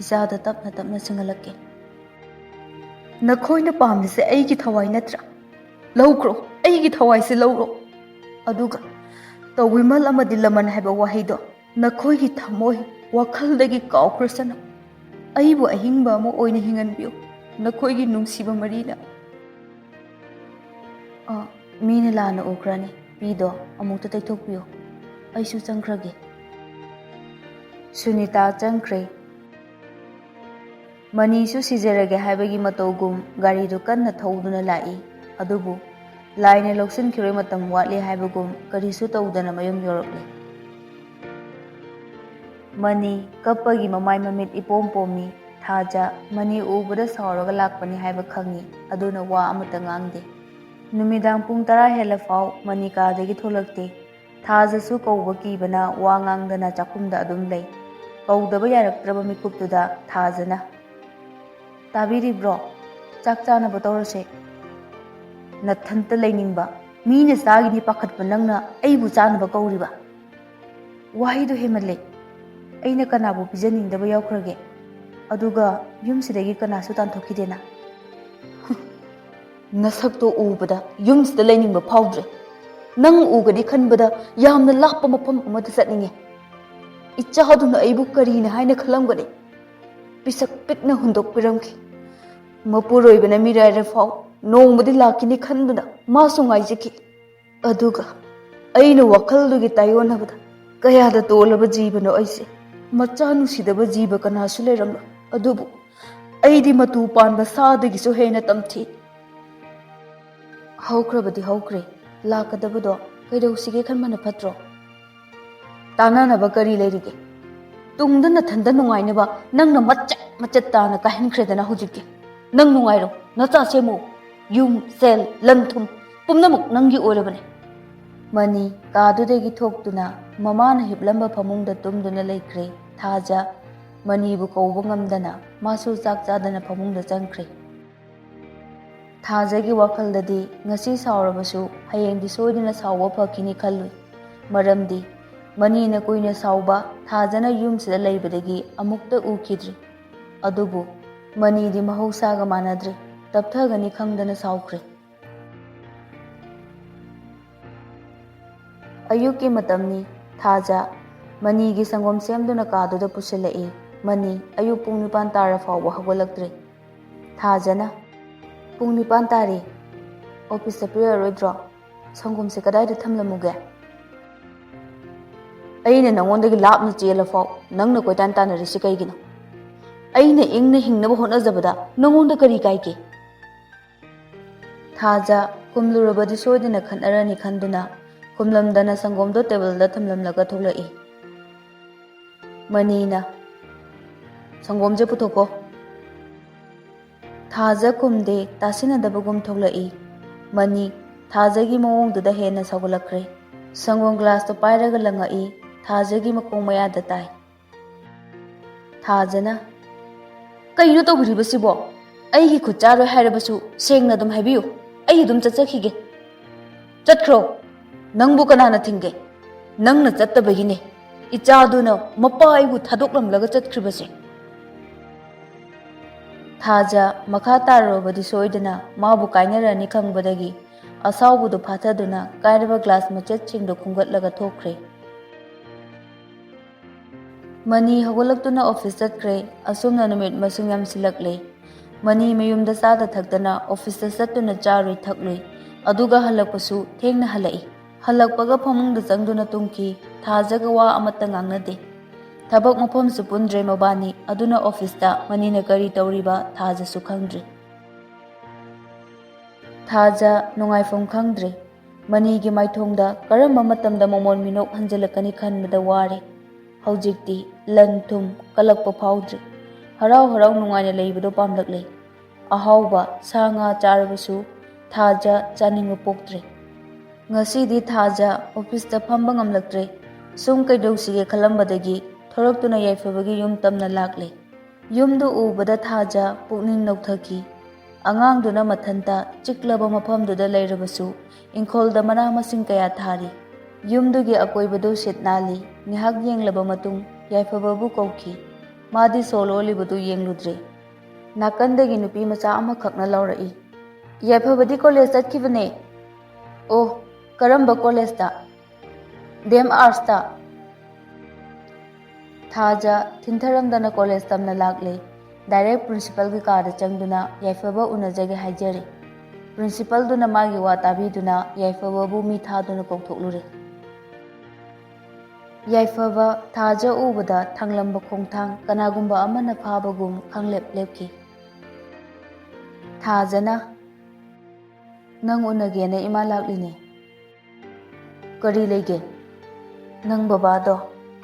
ꯏꯆꯥꯗ ꯇꯞꯅ ꯇꯞꯅ ꯁꯤꯡꯍꯜꯂꯛꯀꯦ꯫" "ꯅꯈꯣꯏꯅ ꯄꯥꯝꯃꯤꯁꯦ ꯑꯩꯒꯤ ꯊꯋꯥꯏ ꯅꯠꯇ꯭ꯔꯥ? ꯂꯧꯈ꯭ꯔꯣ, ꯑꯩꯒꯤ ꯊꯋꯥꯏꯁꯦ ꯂꯧꯔꯣ꯫ ꯑꯗꯨꯒ ꯇꯧꯕꯤꯃꯜ ꯑꯃꯗꯤ ꯂꯃꯟ ꯍꯥꯏꯕ ꯋꯥꯍꯩꯗꯣ ꯅꯈꯣꯏꯒꯤ ꯊꯃꯣꯏ, ꯋꯥꯈꯜꯗꯒꯤ ꯀꯥꯎꯈ꯭ꯔꯁꯅꯨ꯫ ꯑꯩꯕꯨ ꯑꯍꯤꯡꯕ ꯑꯃ ꯑꯣꯏꯅ ꯍꯤꯡꯍꯟꯕꯤꯌꯨ, ꯅꯈꯣꯏꯒꯤ ꯅꯨꯡꯁꯤꯕ ꯃꯔꯤꯅ꯫" "ꯑ, ꯃꯤꯅ ꯂꯥꯟꯅ ꯎꯈ꯭ꯔꯅꯤ꯫ ꯐꯤꯗꯣ ꯑꯃꯨꯛꯇ ꯇꯩꯊꯣꯛꯄꯤꯌꯨ꯫ ꯑꯩꯁꯨ ꯆꯪꯈ꯭ꯔꯒꯦ꯫" ꯁꯨꯅꯤꯇꯥ ꯆꯪꯈ꯭ꯔꯦ꯫ ꯃꯅꯤꯁꯨ ꯁꯤꯖꯔꯒꯦ ꯍꯥꯏꯕꯒꯤ ꯃꯇꯧꯒꯨꯝ ꯒꯥꯔꯤꯗꯨ ꯀꯟꯅ ꯊꯧꯗꯨꯅ ꯂꯥꯛꯏ꯫ ꯑꯗꯨꯕꯨ ꯂꯥꯏꯅ ꯂꯧꯁꯤꯟꯈꯤꯔꯣꯏ, ꯃꯇꯝ ꯋꯥꯠꯂꯤ ꯍꯥꯏꯕꯒꯨꯝ ꯀꯔꯤꯁꯨ ꯇꯧꯗꯅ ꯃꯌꯨꯝ ꯌꯧꯔꯛꯂꯦ꯫ ꯃꯅꯤ ꯀꯞꯄꯒꯤ ꯃꯃꯥꯏ ꯃꯃꯤꯠ ꯏꯄꯣꯝ ꯄꯣꯝꯃꯤ꯫ ꯊꯥꯖ ꯃꯅꯤ ꯎꯕꯗ ꯁꯥꯎꯔꯒ ꯂꯥꯛꯄꯅꯤ ꯍꯥꯏꯕ ꯈꯪꯏ, ꯑꯗꯨꯅ ꯋꯥ ꯑꯃꯠꯇ ꯉꯥꯡꯗꯦ꯫ ꯅꯨꯃꯤꯗꯥꯡ ꯄꯨꯡ ꯇꯔꯥ ꯍꯦꯜꯂ ꯐꯥꯎ ꯃꯅꯤ ꯀꯥꯗꯒꯤ ꯊꯣꯛꯂꯛꯇꯦ꯫ ꯊꯥꯖꯁꯨ ꯀꯧꯕ ꯀꯤꯕꯅ ꯋꯥ ꯉꯥꯡꯗꯅ ꯆꯥꯛꯈꯨꯝꯗ ꯑꯗꯨꯝ ꯂꯩ꯫ ꯀꯧꯗꯕ ꯌꯥꯔꯛꯇ꯭ꯔꯕ ꯃꯤꯀꯨꯞꯇꯨꯗ ꯊꯥꯖꯅ, "ꯇꯥꯕꯤꯔꯤꯕ꯭ꯔꯣ? ꯆꯥꯛ ꯆꯥꯅꯕ ꯇꯧꯔꯁꯦ꯫" "ꯅꯊꯟꯇ ꯂꯩꯅꯤꯡꯕ, ꯃꯤꯅ ꯆꯥꯒꯤꯅꯤ ꯄꯥꯈꯠꯄ ꯅꯪꯅ ꯑꯩꯕꯨ ꯆꯥꯅꯕ ꯀꯧꯔꯤꯕ? ꯋꯥꯍꯩꯗꯣ ꯍꯦꯟꯃꯜꯂꯦ꯫ ꯑꯩꯅ ꯀꯅꯥꯕꯨ ꯄꯤꯖꯅꯤꯡꯗꯕ ꯌꯥꯎꯈ꯭ꯔꯒꯦ? ꯑꯗꯨꯒ ꯌꯨꯝꯁꯤꯗꯒꯤ ꯀꯅꯥꯁꯨ ꯇꯥꯟꯊꯣꯛꯈꯤꯗꯦꯅ꯫" "ꯅꯁꯛꯇꯣ ꯎꯕꯗ ꯌꯨꯝꯁꯤꯗ ꯂꯩꯅꯤꯡꯕ ꯐꯥꯎꯗ꯭ꯔꯦ꯫ ꯅꯪ ꯎꯒꯅꯤ ꯈꯟꯕꯗ ꯌꯥꯝꯅ ꯂꯥꯞꯄ ꯃꯐꯝ ꯑꯃꯗ ꯆꯠꯅꯤꯡꯉꯦ꯫ ꯏꯆꯥꯗꯨꯅ ꯑꯩꯕꯨ ꯀꯔꯤꯅꯤ ꯍꯥꯏꯅ ꯈꯜꯂꯝꯒꯅꯤ?" ꯄꯤꯁꯛ ꯄꯤꯛꯅ ꯍꯨꯟꯗꯣꯛꯄꯤꯔꯝꯈꯤ꯫ ꯃꯄꯨꯔꯣꯏꯕꯅ ꯃꯤꯔꯥꯏꯔ ꯐꯥꯎ ꯅꯣꯡꯃꯗꯤ ꯂꯥꯛꯈꯤꯅꯤ ꯈꯟꯗꯨꯅ ꯃꯥꯁꯨ ꯉꯥꯏꯖꯈꯤ꯫ ꯑꯗꯨꯒ ꯑꯩꯅ ꯋꯥꯈꯜꯗꯨꯒꯤ ꯇꯥꯏꯑꯣꯟꯅꯕꯗ ꯀꯌꯥꯗ ꯇꯣꯜꯂꯕ ꯖꯤꯕꯅꯣ ꯑꯩꯁꯦ꯫ ꯃꯆꯥ ꯅꯨꯡꯁꯤꯗꯕ ꯖꯤꯕ ꯀꯅꯥꯁꯨ ꯂꯩꯔꯝꯂꯣꯏ꯫ ꯑꯗꯨꯕꯨ ꯑꯩꯗꯤ ꯃꯇꯨ ꯄꯥꯟꯕ ꯁꯥꯗꯒꯤꯁꯨ ꯍꯦꯟꯅ ꯇꯝꯊꯤ꯫ ꯍꯧꯈ꯭ꯔꯕꯗꯤ ꯍꯧꯈ꯭ꯔꯦ, ꯂꯥꯛꯀꯗꯕꯗꯣ ꯀꯩꯗꯧꯁꯤꯒꯦ ꯈꯟꯕꯅ ꯐꯠꯇ꯭ꯔꯣ? ꯇꯥꯟꯅꯅꯕ ꯀꯔꯤ ꯂꯩꯔꯤꯒꯦ? ꯇꯨꯡꯗ ꯅꯊꯟꯗ ꯅꯨꯡꯉꯥꯏꯅꯕ ꯅꯪꯅ ꯃꯆꯦꯠ ꯃꯆꯦꯠ ꯇꯥꯅ ꯀꯥꯏꯍꯟꯈ꯭ꯔꯦꯗꯅ ꯍꯧꯖꯤꯛꯇꯤ꯫ ꯅꯪ ꯅꯨꯡꯉꯥꯏꯔꯣ, ꯅꯆꯥ ꯁꯦꯝꯃꯨ, ꯌꯨꯝ, ꯁꯦꯜ, ꯂꯟ ꯊꯨꯝ ꯄꯨꯝꯅꯃꯛ ꯅꯪꯒꯤ ꯑꯣꯏꯔꯕꯅꯦ꯫ ꯃꯅꯤ ꯀꯥꯗꯨꯗꯒꯤ ꯊꯣꯛꯇꯨꯅ ꯃꯃꯥꯅ ꯍꯤꯞꯂꯝꯕ ꯐꯃꯨꯡꯗ ꯇꯨꯝꯗꯨꯅ ꯂꯩꯈ꯭ꯔꯦ꯫ ꯊꯥꯖ ꯃꯅꯤꯕꯨ ꯀꯧꯕ ꯉꯝꯗꯅ ꯃꯥꯁꯨ ꯆꯥꯛ ꯆꯥꯗꯅ ꯐꯃꯨꯡꯗ ꯆꯪꯈ꯭ꯔꯦ꯫ ꯊꯥꯖꯒꯤ ꯋꯥꯈꯜꯗꯗꯤ ꯉꯁꯤ ꯁꯥꯎꯔꯕꯁꯨ ꯍꯌꯦꯡꯗꯤ ꯁꯣꯏꯗꯅ ꯁꯥꯎꯕ ꯐꯈꯤꯅꯤ ꯈꯜꯂꯨꯏ꯫ ꯃꯔꯝꯗꯤ ꯃꯅꯤꯅ ꯀꯨꯏꯅ ꯁꯥꯎꯕ ꯊꯥꯖꯅ ꯌꯨꯝꯁꯤꯗ ꯂꯩꯕꯗꯒꯤ ꯑꯃꯨꯛꯇ ꯎꯈꯤꯗ꯭ꯔꯤ꯫ ꯑꯗꯨꯕꯨ ꯃꯅꯤꯗꯤ ꯃꯍꯧꯁꯥꯒ ꯃꯥꯟꯅꯗ꯭ꯔꯦ꯫ ꯇꯞꯊꯒꯅꯤ ꯈꯪꯗꯅ ꯁꯥꯎꯈ꯭ꯔꯦ꯫ ꯑꯌꯨꯛꯀꯤ ꯃꯇꯝꯅꯤ꯫ ꯊꯥꯖ ꯃꯅꯤꯒꯤ ꯁꯪꯒꯣꯝ ꯁꯦꯝꯗꯨꯅ ꯀꯥꯗꯨꯗ ꯄꯨꯁꯤꯜꯂꯛꯏ꯫ ꯃꯅꯤ ꯑꯌꯨꯛ ꯄꯨꯡ ꯅꯤꯄꯥꯟ ꯇꯥꯔ ꯐꯥꯎꯕ ꯍꯧꯒꯠꯂꯛꯇ꯭ꯔꯦ꯫ ꯊꯥꯖꯅ, "ꯄꯨꯡ ꯅꯤꯄꯥꯟ ꯇꯥꯔꯦ, ꯑꯣꯐꯤꯁ ꯆꯠꯄꯤꯔꯔꯣꯏꯗ꯭ꯔꯣ? ꯁꯪꯒꯣꯝꯁꯦ ꯀꯗꯥꯏꯗ ꯊꯝꯂꯝꯃꯨꯒꯦ?" "ꯑꯩꯅ ꯅꯉꯣꯟꯗꯒꯤ ꯂꯥꯞꯅ ꯆꯦꯜꯂꯐꯥꯎ ꯅꯪꯅ ꯀꯣꯏꯇꯥꯟ ꯇꯥꯟꯅꯔꯤꯁꯤ ꯀꯩꯒꯤꯅꯣ? ꯑꯩꯅ ꯏꯪꯅ ꯍꯤꯡꯅꯕ ꯍꯣꯠꯅꯖꯕꯗ ꯅꯉꯣꯟꯗ ꯀꯔꯤ ꯀꯥꯏꯒꯦ?" ꯊꯥꯖ ꯈꯨꯝꯂꯨꯔꯕꯗꯤ ꯁꯣꯏꯗꯅ ꯈꯠꯅꯔꯅꯤ ꯈꯟꯗꯨꯅ ꯈꯨꯝꯂꯝꯗꯅ ꯁꯪꯒꯣꯝꯗꯣ ꯇꯦꯕꯜꯗ ꯊꯝꯂꯝꯂꯒ ꯊꯣꯛꯂꯛꯏ꯫ ꯃꯅꯤꯅ, "ꯁꯪꯒꯣꯝꯁꯦ ꯄꯨꯊꯣꯛꯀꯣ꯫" ꯊꯥꯖ ꯈꯨꯝꯗꯦ, ꯇꯥꯁꯤꯟꯅꯗꯕꯒꯨꯝ ꯊꯣꯛꯂꯛꯏ꯫ ꯃꯅꯤ ꯊꯥꯖꯒꯤ ꯃꯑꯣꯡꯗꯨꯗ ꯍꯦꯟꯅ ꯁꯥꯎꯒꯠꯂꯛꯈ꯭ꯔꯦ꯫ ꯁꯪꯒꯣꯝ ꯒ꯭ꯂꯥꯁꯇꯣ ꯄꯥꯏꯔꯒ ꯂꯪꯉꯛꯏ꯫ ꯊꯥꯖꯒꯤ ꯃꯈꯣꯡ ꯃꯌꯥꯗ ꯇꯥꯏ꯫ ꯊꯥꯖꯅ, "ꯀꯩꯅꯣ ꯇꯧꯕꯤꯔꯤꯕꯁꯤꯕꯣ? ꯑꯩꯒꯤ ꯈꯨꯠ ꯆꯥꯔꯣꯏ ꯍꯥꯏꯔꯕꯁꯨ ꯁꯦꯡꯅ ꯑꯗꯨꯝ ꯍꯥꯏꯕꯤꯌꯨ, ꯑꯩ ꯑꯗꯨꯝ ꯆꯠꯆꯈꯤꯒꯦ꯫" "ꯆꯠꯈ꯭ꯔꯣ, ꯅꯪꯕꯨ ꯀꯅꯥꯅ ꯊꯤꯡꯒꯦ? ꯅꯪꯅ ꯆꯠꯇꯕꯒꯤꯅꯦ ꯏꯆꯥꯗꯨꯅ ꯃꯄꯥ ꯑꯩꯕꯨ ꯊꯥꯗꯣꯛꯂꯝꯂꯒ ꯆꯠꯈ꯭ꯔꯤꯕꯁꯦ꯫" ꯊꯥꯖ ꯃꯈꯥ ꯇꯥꯔꯨꯔꯕꯗꯤ ꯁꯣꯏꯗꯅ ꯃꯥꯕꯨ ꯀꯥꯏꯅꯔꯅꯤ ꯈꯪꯕꯗꯒꯤ ꯑꯁꯥꯎꯕꯗꯨ ꯐꯥꯊꯗꯨꯅ ꯀꯥꯏꯔꯕ ꯒ꯭ꯂꯥꯁ ꯃꯆꯦꯠꯁꯤꯡꯗꯨ ꯈꯨꯝꯒꯠꯂꯒ ꯊꯣꯛꯈ꯭ꯔꯦ꯫ ꯃꯅꯤ ꯍꯧꯒꯠꯂꯛꯇꯨꯅ ꯑꯣꯐꯤꯁ ꯆꯠꯈ꯭ꯔꯦ꯫ ꯑꯁꯨꯝꯅ ꯅꯨꯃꯤꯠ ꯃꯁꯤꯡ ꯌꯥꯝꯁꯤꯜꯂꯛꯂꯦ꯫ ꯃꯅꯤ ꯃꯌꯨꯝꯗ ꯆꯥꯗ ꯊꯛꯇꯅ ꯑꯣꯐꯤꯁꯇ ꯆꯠꯇꯨꯅ ꯆꯥꯔꯨꯏ ꯊꯛꯂꯨꯏ, ꯑꯗꯨꯒ ꯍꯜꯂꯛꯄꯁꯨ ꯊꯦꯡꯅ ꯍꯜꯂꯛꯏ꯫ ꯍꯜꯂꯛꯄꯒ ꯐꯃꯨꯡꯗ ꯆꯪꯗꯨꯅ ꯇꯨꯝꯈꯤ꯫ ꯊꯥꯖꯒ ꯋꯥ ꯑꯃꯠꯇ ꯉꯥꯡꯅꯗꯦ꯫ ꯊꯕꯛ ꯃꯐꯝꯁꯨ ꯄꯨꯟꯗ꯭ꯔꯦ ꯃꯕꯥꯅꯤ꯫ ꯑꯗꯨꯅ ꯑꯣꯐꯤꯁꯇ ꯃꯅꯤꯅ ꯀꯔꯤ ꯇꯧꯔꯤꯕ ꯊꯥꯖꯁꯨ ꯈꯪꯗ꯭ꯔꯤ꯫ ꯊꯥꯖ ꯅꯨꯡꯉꯥꯏꯐꯝ ꯈꯪꯗ꯭ꯔꯦ꯫ ꯃꯅꯤꯒꯤ ꯃꯥꯏꯊꯣꯡꯗ ꯀꯔꯝꯕ ꯃꯇꯝꯗ ꯃꯃꯣꯟ ꯃꯤꯅꯣꯛ ꯍꯟꯖꯤꯜꯂꯛꯀꯅꯤ ꯈꯟꯕꯗ ꯋꯥꯔꯦ꯫ ꯍꯧꯖꯤꯛꯇꯤ ꯂꯟ ꯊꯨꯝ ꯀꯜꯂꯛꯄ ꯐꯥꯎꯗ꯭ꯔꯦ꯫ ꯍꯔꯥꯎ ꯍꯔꯥꯎ ꯅꯨꯡꯉꯥꯏꯅ ꯂꯩꯕꯗꯣ ꯄꯥꯝꯂꯛꯂꯦ꯫ ꯑꯍꯥꯎꯕ ꯁꯥ ꯉꯥ ꯆꯥꯔꯕꯁꯨ ꯊꯥꯖ ꯆꯥꯅꯤꯡꯕ ꯄꯣꯛꯇ꯭ꯔꯦ꯫ ꯉꯁꯤꯗꯤ ꯊꯥꯖ ꯑꯣꯐꯤꯁꯇ ꯐꯝꯕ ꯉꯝꯂꯛꯇ꯭ꯔꯦ꯫ ꯁꯨꯝ ꯀꯩꯗꯧꯁꯤꯒꯦ ꯈꯜꯂꯝꯕꯗꯒꯤ ꯊꯣꯔꯛꯇꯨꯅ ꯌꯥꯏꯐꯕꯒꯤ ꯌꯨꯝ ꯇꯝꯅ ꯂꯥꯛꯂꯦ꯫ ꯌꯨꯝꯗꯨ ꯎꯕꯗ ꯊꯥꯖ ꯄꯨꯛꯅꯤꯡ ꯅꯧꯊꯈꯤ꯫ ꯑꯉꯥꯡꯗꯨꯅ ꯃꯊꯟꯇ ꯆꯤꯛꯂꯕ ꯃꯐꯝꯗꯨꯗ ꯂꯩꯔꯕꯁꯨ ꯏꯪꯈꯣꯜꯗ ꯃꯅꯥ ꯃꯁꯤꯡ ꯀꯌꯥ ꯊꯥꯔꯤ꯫ ꯌꯨꯝꯗꯨꯒꯤ ꯑꯀꯣꯏꯕꯗꯨ ꯁꯤꯠ ꯅꯥꯜꯂꯤ꯫ ꯉꯥꯏꯍꯥꯛ ꯌꯦꯡꯂꯕ ꯃꯇꯨꯡ ꯌꯥꯏꯐꯕꯕꯨ ꯀꯧꯈꯤ꯫ ꯃꯥꯗꯤ ꯁꯣ ꯂꯣꯜꯂꯤꯕꯗꯨ ꯌꯦꯡꯂꯨꯗ꯭ꯔꯦ꯫ ꯅꯥꯀꯟꯗꯒꯤ ꯅꯨꯄꯤ ꯃꯆꯥ ꯑꯃꯈꯛꯅ ꯂꯥꯎꯔꯛꯏ, "ꯌꯥꯏꯐꯕꯗꯤ ꯀꯣꯂꯦꯖ ꯆꯠꯈꯤꯕꯅꯦ꯫" "ꯑꯣ, ꯀꯔꯝꯕ ꯀꯣꯂꯦꯖꯇ?" "ꯗꯦꯝ ꯑꯥꯔꯠꯁꯇ꯫" ꯊꯥꯖ ꯊꯤꯟꯊꯔꯝꯗꯅ ꯀꯣꯂꯦꯖ ꯇꯝꯅ ꯂꯥꯛꯂꯦ꯫ ꯗꯥꯏꯔꯦꯛ ꯄ꯭ꯔꯤꯟꯁꯤꯄꯜꯒꯤ ꯀꯥꯗ ꯆꯪꯗꯨꯅ ꯌꯥꯏꯐꯕ ꯎꯅꯖꯒꯦ ꯍꯥꯏꯖꯔꯦ꯫ ꯄ꯭ꯔꯤꯟꯁꯤꯄꯜꯗꯨꯅ ꯃꯥꯒꯤ ꯋꯥ ꯇꯥꯕꯤꯗꯨꯅ ꯌꯥꯏꯐꯕꯕꯨ ꯃꯤ ꯊꯥꯗꯨꯅ ꯀꯧꯊꯣꯛꯂꯨꯔꯦ꯫ ꯌꯥꯏꯐꯕ ꯊꯥꯖ ꯎꯕꯗ ꯊꯥꯡꯂꯝꯕ ꯈꯣꯡꯊꯥꯡ ꯀꯅꯥꯒꯨꯝꯕ ꯑꯃꯅ ꯐꯥꯕꯒꯨꯝ ꯈꯪꯂꯦꯞ ꯂꯦꯞꯈꯤ꯫ ꯊꯥꯖꯅ, "ꯅꯪ ꯎꯅꯒꯦꯅ ꯏꯃꯥ ꯂꯥꯛꯂꯤꯅꯦ꯫" "ꯀꯔꯤ ꯂꯩꯒꯦ?" "ꯅꯪ ꯕꯕꯥꯗꯣ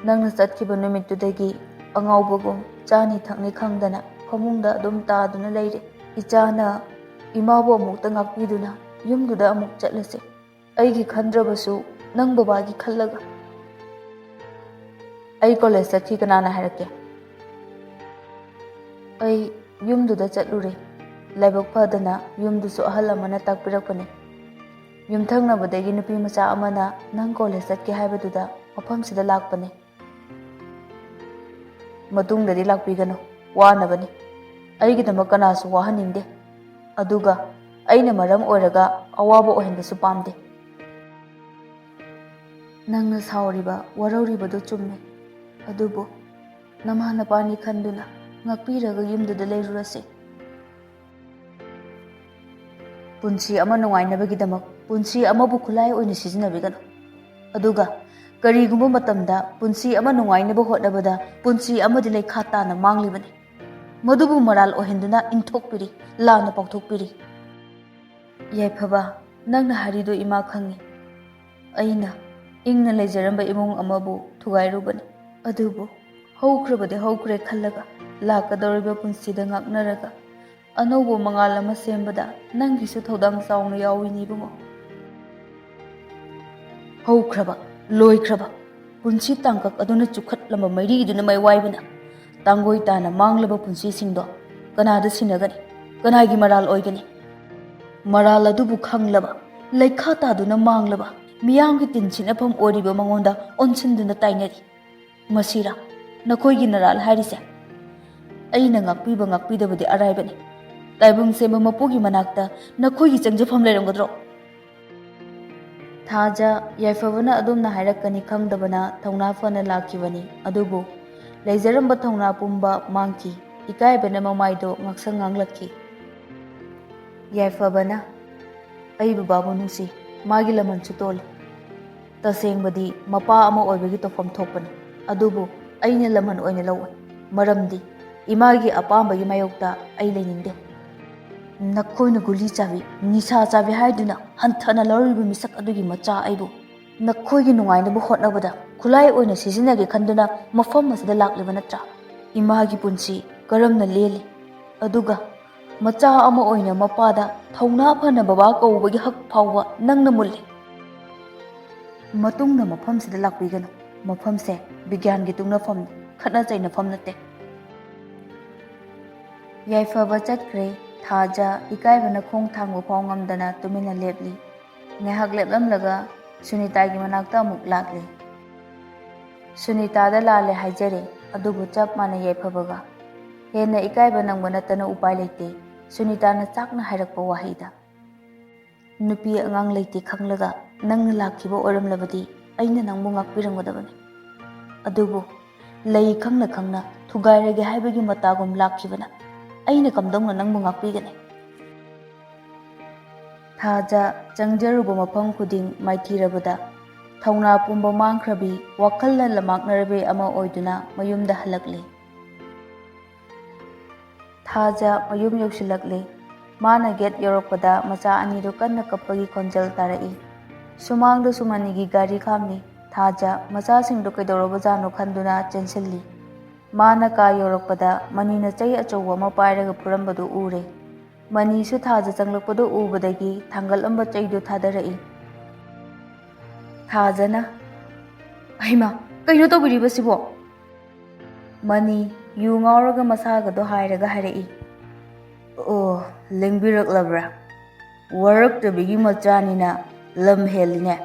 ꯅꯪꯅ ꯆꯠꯈꯤꯕ ꯅꯨꯃꯤꯠꯇꯨꯗꯒꯤ ꯑꯉꯥꯎꯕꯒꯨꯝ ꯆꯥꯅꯤ ꯊꯛꯅꯤ ꯈꯪꯗꯅ ꯐꯃꯨꯡꯗ ꯑꯗꯨꯝ ꯇꯥꯗꯨꯅ ꯂꯩꯔꯦ꯫ ꯏꯆꯥꯅ ꯏꯃꯥꯕꯨ ꯑꯃꯨꯛꯇ ꯉꯥꯛꯄꯤꯗꯨꯅ ꯌꯨꯝꯗꯨꯗ ꯑꯃꯨꯛ ꯆꯠꯂꯁꯦ꯫ ꯑꯩꯒꯤ ꯈꯟꯗ꯭ꯔꯕꯁꯨ ꯅꯪ ꯕꯕꯥꯒꯤ ꯈꯜꯂꯒ꯫" "ꯑꯩ ꯀꯣꯂꯦꯖ ꯆꯠꯈꯤ ꯀꯅꯥꯅ ꯍꯥꯏꯔꯛꯀꯦ?" "ꯑꯩ ꯌꯨꯝꯗꯨꯗ ꯆꯠꯂꯨꯔꯦ꯫ ꯂꯥꯏꯕꯛ ꯐꯗꯅ ꯌꯨꯝꯗꯨꯁꯨ ꯑꯍꯜ ꯑꯃꯅ ꯇꯥꯛꯄꯤꯔꯛꯄꯅꯦ꯫ ꯌꯨꯝꯊꯪꯅꯕꯗꯒꯤ ꯅꯨꯄꯤ ꯃꯆꯥ ꯑꯃꯅ ꯅꯪ ꯀꯣꯂꯦꯖ ꯆꯠꯀꯦ ꯍꯥꯏꯕꯗꯨꯗ ꯃꯐꯝꯁꯤꯗ ꯂꯥꯛꯄꯅꯦ꯫" "ꯃꯇꯨꯡꯗꯗꯤ ꯂꯥꯛꯄꯤꯒꯅꯨ, ꯋꯥꯅꯕꯅꯤ꯫ ꯑꯩꯒꯤꯗꯃꯛ ꯀꯅꯥꯁꯨ ꯋꯥꯍꯟꯅꯤꯡꯗꯦ꯫ ꯑꯗꯨꯒ ꯑꯩꯅ ꯃꯔꯝ ꯑꯣꯏꯔꯒ ꯑꯋꯥꯕ ꯑꯣꯏꯍꯟꯕꯁꯨ ꯄꯥꯝꯗꯦ꯫" "ꯅꯪꯅ ꯁꯥꯎꯔꯤꯕ, ꯋꯥꯔꯧꯔꯤꯕꯗꯨ ꯆꯨꯝꯃꯦ꯫ ꯑꯗꯨꯕꯨ ꯅꯃꯥ ꯅꯄꯥꯅꯤ ꯈꯟꯗꯨꯅ ꯉꯥꯛꯄꯤꯔꯒ ꯌꯨꯝꯗꯨꯗ ꯂꯩꯔꯨꯔꯁꯤ꯫" "ꯄꯨꯟꯁꯤ ꯑꯃ ꯅꯨꯡꯉꯥꯏꯅꯕꯒꯤꯗꯃꯛ ꯄꯨꯟꯁꯤ ꯑꯃꯕꯨ ꯈꯨꯠꯂꯥꯏ ꯑꯣꯏꯅ ꯁꯤꯖꯤꯟꯅꯕꯤꯒꯅꯨ꯫ ꯑꯗꯨꯒ ꯀꯔꯤꯒꯨꯝꯕ ꯃꯇꯝꯗ ꯄꯨꯟꯁꯤ ꯑꯃ ꯅꯨꯡꯉꯥꯏꯅꯕ ꯍꯣꯠꯅꯕꯗ ꯄꯨꯟꯁꯤ ꯑꯃꯗꯤ ꯂꯩꯈꯥ ꯇꯥꯅ ꯃꯥꯡꯂꯤꯕꯅꯤ꯫ ꯃꯗꯨꯕꯨ ꯃꯔꯥꯜ ꯑꯣꯏꯍꯟꯗꯨꯅ ꯏꯟꯊꯣꯛꯄꯤꯔꯤ, ꯂꯥꯟꯅ ꯄꯥꯎꯊꯣꯛꯄꯤꯔꯤ꯫" "ꯌꯥꯏꯐꯕ, ꯅꯪꯅ ꯍꯥꯏꯔꯤꯗꯨ ꯏꯃꯥ ꯈꯪꯏ꯫ ꯑꯩꯅ ꯏꯪꯅ ꯂꯩꯖꯔꯝꯕ ꯏꯃꯨꯡ ꯑꯃꯕꯨ ꯊꯨꯒꯥꯏꯔꯨꯕꯅꯤ꯫ ꯑꯗꯨꯕꯨ ꯍꯧꯈ꯭ꯔꯕꯗꯤ ꯍꯧꯈ꯭ꯔꯦ ꯈꯜꯂꯒ ꯂꯥꯛꯀꯗꯧꯔꯤꯕ ꯄꯨꯟꯁꯤꯗ ꯉꯥꯛꯅꯔꯒ ꯑꯅꯧꯕ ꯃꯉꯥꯜ ꯑꯃ ꯁꯦꯝꯕꯗ ꯅꯪꯒꯤꯁꯨ ꯊꯧꯗꯥꯡ ꯆꯥꯎꯅ ꯌꯥꯎꯏꯅꯦ ꯏꯕꯨꯡꯉꯣ꯫" "ꯍꯧꯈ꯭ꯔꯕ, ꯂꯣꯏꯈ꯭ꯔꯕ, ꯄꯨꯟꯁꯤ ꯇꯥꯡꯀꯛ ꯑꯗꯨꯅ ꯆꯨꯞꯈꯠꯂꯝꯕ ꯃꯩꯔꯤꯗꯨꯅ ꯃꯩ ꯋꯥꯏꯕꯅ ꯇꯥꯡꯒꯣꯏ ꯇꯥꯅ ꯃꯥꯡꯂꯕ ꯄꯨꯟꯁꯤꯁꯤꯡꯗꯣ ꯀꯅꯥꯗ ꯁꯤꯟꯅꯒꯅꯤ? ꯀꯅꯥꯒꯤ ꯃꯔꯥꯜ ꯑꯣꯏꯒꯅꯤ? ꯃꯔꯥꯜ ꯑꯗꯨꯕꯨ ꯈꯪꯂꯕ, ꯂꯩꯈꯥ ꯇꯥꯗꯨꯅ ꯃꯥꯡꯂꯕ, ꯃꯤꯌꯥꯝꯒꯤ ꯇꯤꯟꯁꯤꯠꯅꯐꯝ ꯑꯣꯏꯔꯤꯕ ꯃꯉꯣꯟꯗ ꯑꯣꯟꯁꯤꯟꯗꯨꯅ ꯇꯥꯏꯅꯔꯤ꯫ ꯃꯁꯤꯔꯥ ꯅꯈꯣꯏꯒꯤ ꯅꯔꯥꯜ ꯍꯥꯏꯔꯤꯁꯦ? ꯑꯩꯅ ꯉꯥꯛꯄꯤꯕ ꯉꯥꯛꯄꯤꯗꯕꯗꯤ ꯑꯔꯥꯏꯕꯅꯤ꯫ ꯇꯥꯏꯕꯪ ꯁꯦꯝꯕ ꯃꯄꯨꯒꯤ ꯃꯅꯥꯛꯇ ꯅꯈꯣꯏꯒꯤ ꯆꯪꯖꯐꯝ ꯂꯩꯔꯝꯒꯗ꯭ꯔꯣ? ꯊꯥꯖ, ꯌꯥꯏꯐꯕꯅ ꯑꯗꯨꯝꯅ ꯍꯥꯏꯔꯛꯀꯅꯤ ꯈꯪꯗꯕꯅ ꯊꯧꯅꯥ ꯐꯅ ꯂꯥꯛꯈꯤꯕꯅꯤ꯫ ꯑꯗꯨꯕꯨ ꯂꯩꯖꯔꯝꯕ ꯊꯧꯅꯥ ꯄꯨꯝꯕ ꯃꯥꯡꯈꯤ꯫ ꯏꯀꯥꯏꯕꯅ ꯃꯃꯥꯏꯗꯣ ꯉꯥꯛꯁꯪ ꯉꯥꯡꯂꯛꯈꯤ꯫ ꯌꯥꯏꯐꯕꯅ, ꯑꯩ ꯕꯕꯥꯕꯨ ꯅꯨꯡꯁꯤ, ꯃꯥꯒꯤ ꯂꯃꯟꯁꯨ ꯇꯣꯜꯂꯤ꯫ ꯇꯁꯦꯡꯕꯗꯤ ꯃꯄꯥ ꯑꯃ ꯑꯣꯏꯕꯒꯤ ꯇꯧꯐꯝ ꯊꯣꯛꯄꯅꯤ, ꯑꯗꯨꯕꯨ ꯑꯩꯅ ꯂꯃꯟ ꯑꯣꯏꯅ ꯂꯧꯏ꯫ ꯃꯔꯝꯗꯤ ꯏꯃꯥꯒꯤ ꯑꯄꯥꯝꯕꯒꯤ ꯃꯥꯌꯣꯛꯇ ꯑꯩ ꯂꯩꯅꯤꯡꯗꯦ꯫ ꯅꯈꯣꯏꯅ ꯒꯨꯂꯤ ꯆꯥꯕꯤ, ꯅꯤꯁꯥ ꯆꯥꯕꯤ ꯍꯥꯏꯗꯨꯅ ꯍꯟꯊꯅ ꯂꯧꯔꯤꯕ ꯃꯤꯁꯛ ꯑꯗꯨꯒꯤ ꯃꯆꯥ ꯑꯩꯕꯨ ꯅꯈꯣꯏꯒꯤ ꯅꯨꯡꯉꯥꯏꯅꯕ ꯍꯣꯠꯅꯕꯗ ꯈꯨꯠꯂꯥꯏ ꯑꯣꯏꯅ ꯁꯤꯖꯤꯟꯅꯒꯦ ꯈꯟꯗꯨꯅ ꯃꯐꯝ ꯑꯁꯤꯗ ꯂꯥꯛꯂꯤꯕ ꯅꯠꯇ꯭ꯔꯥ? ꯏꯃꯥꯒꯤ ꯄꯨꯟꯁꯤ ꯀꯔꯝꯅ ꯂꯦꯜꯂꯤ? ꯑꯗꯨꯒ ꯃꯆꯥ ꯑꯃ ꯑꯣꯏꯅ ꯃꯄꯥꯗ ꯊꯧꯅꯥ ꯐꯅ ꯕꯕꯥ ꯀꯧꯕꯒꯤ ꯍꯛ ꯐꯥꯎꯕ ꯅꯪꯅ ꯃꯨꯜꯂꯤ꯫ ꯃꯇꯨꯡꯗ ꯃꯐꯝꯁꯤꯗ ꯂꯥꯛꯄꯤꯒꯅꯨ꯫ ꯃꯐꯝꯁꯦ ꯕꯤꯒ꯭ꯌꯥꯟꯒꯤ ꯇꯨꯡꯅꯐꯝꯅꯤ, ꯈꯠꯅ ꯆꯩꯅꯐꯝ ꯅꯠꯇꯦ꯫ ꯌꯥꯏꯐꯕ ꯆꯠꯈ꯭ꯔꯦ꯫ ꯊꯥꯖ ꯏꯀꯥꯏꯕꯅ ꯈꯣꯡ ꯊꯥꯡꯕ ꯐꯥꯎ ꯉꯝꯗꯅ ꯇꯨꯃꯤꯟꯅ ꯂꯦꯞꯂꯤ꯫ ꯉꯥꯏꯍꯥꯛ ꯂꯦꯞꯂꯝꯂꯒ ꯁꯨꯅꯤꯇꯥꯒꯤ ꯃꯅꯥꯛꯇ ꯑꯃꯨꯛ ꯂꯥꯛꯂꯤ꯫ ꯁꯨꯅꯤꯇꯥꯗ ꯂꯥꯜꯂꯦ ꯍꯥꯏꯖꯔꯦ, ꯑꯗꯨꯕꯨ ꯆꯞ ꯃꯥꯟꯅꯩ ꯌꯥꯏꯐꯕꯒ꯫ ꯍꯦꯟꯅ ꯏꯀꯥꯏꯕ ꯅꯪꯕ ꯅꯠꯇꯅ ꯎꯄꯥꯏ ꯂꯩꯇꯦ꯫ ꯁꯨꯅꯤꯇꯥꯅ ꯆꯥꯛꯅ ꯍꯥꯏꯔꯛꯄ ꯋꯥꯍꯩꯗ, ꯅꯨꯄꯤ ꯑꯉꯥꯡ ꯂꯩꯇꯦ ꯈꯪꯂꯒ ꯅꯪꯅ ꯂꯥꯛꯈꯤꯕ ꯑꯣꯏꯔꯝꯂꯕꯗꯤ ꯑꯩꯅ ꯅꯪꯕꯨ ꯉꯥꯛꯄꯤꯔꯝꯒꯗꯕꯅꯤ꯫ ꯑꯗꯨꯕꯨ ꯂꯩ ꯈꯪꯅ ꯈꯪꯅ ꯊꯨꯒꯥꯏꯔꯒꯦ ꯍꯥꯏꯕꯒꯤ ꯃꯇꯥꯒꯨꯝ ꯂꯥꯛꯈꯤꯕꯅ ꯑꯩꯅ ꯀꯝꯗꯧꯅ ꯅꯪꯕꯨ ꯉꯥꯛꯄꯤꯒꯅꯤ? ꯊꯥꯖ ꯆꯪꯖꯔꯨꯕ ꯃꯐꯝ ꯈꯨꯗꯤꯡ ꯃꯥꯏꯊꯤꯔꯕꯗ ꯊꯧꯅꯥ ꯄꯨꯝꯕ ꯃꯥꯡꯈ꯭ꯔꯕꯤ, ꯋꯥꯈꯜꯅ ꯂꯝꯃꯥꯛꯅꯔꯕꯤ ꯑꯃ ꯑꯣꯏꯗꯨꯅ ꯃꯌꯨꯝꯗ ꯍꯜꯂꯛꯂꯤ꯫ ꯊꯥꯖ ꯃꯌꯨꯝ ꯌꯧꯁꯤꯜꯂꯛꯂꯦ꯫ ꯃꯥꯅ ꯒꯦꯠ ꯌꯧꯔꯛꯄꯗ ꯃꯆꯥ ꯑꯅꯤꯗꯨ ꯀꯟꯅ ꯀꯞꯄꯒꯤ ꯈꯣꯟꯖꯦꯜ ꯇꯥꯔꯛꯏ꯫ ꯁꯨꯃꯥꯡꯗꯁꯨ ꯃꯅꯤꯒꯤ ꯒꯥꯔꯤ ꯈꯥꯝꯂꯤ꯫ ꯊꯥꯖ ꯃꯆꯥꯁꯤꯡꯗꯨ ꯀꯩꯗꯧꯔꯕꯖꯥꯠꯅꯣ ꯈꯟꯗꯨꯅ ꯆꯦꯟꯁꯤꯜꯂꯤ꯫ ꯃꯥꯅ ꯀꯥ ꯌꯧꯔꯛꯄꯗ ꯃꯅꯤꯅ ꯆꯩ ꯑꯆꯧꯕ ꯑꯃ ꯄꯥꯏꯔꯒ ꯐꯨꯔꯝꯕꯗꯨ ꯎꯔꯦ꯫ ꯃꯅꯤꯁꯨ ꯊꯥꯖ ꯆꯪꯂꯛꯄꯗꯨ ꯎꯕꯗꯒꯤ ꯊꯥꯡꯒꯠꯂꯝꯕ ꯆꯩꯗꯨ ꯊꯥꯗꯔꯛꯏ꯫ ꯊꯥꯖꯅ, ꯍꯩꯃꯥ, ꯀꯩꯅꯣ ꯇꯧꯕꯤꯔꯤꯕꯁꯤꯕꯣ? ꯃꯅꯤ ꯌꯨ ꯉꯥꯎꯔꯒ ꯃꯁꯥꯒꯗꯣ ꯍꯥꯏꯔꯒ ꯍꯥꯏꯔꯛꯏ꯫ ꯑꯣ, ꯂꯦꯡꯕꯤꯔꯛꯂꯕ꯭ꯔꯥ? ꯋꯥꯔꯛꯇꯕꯤꯒꯤ ꯃꯆꯥꯅꯤꯅ ꯂꯝ ꯍꯦꯜꯂꯤꯅꯦ꯫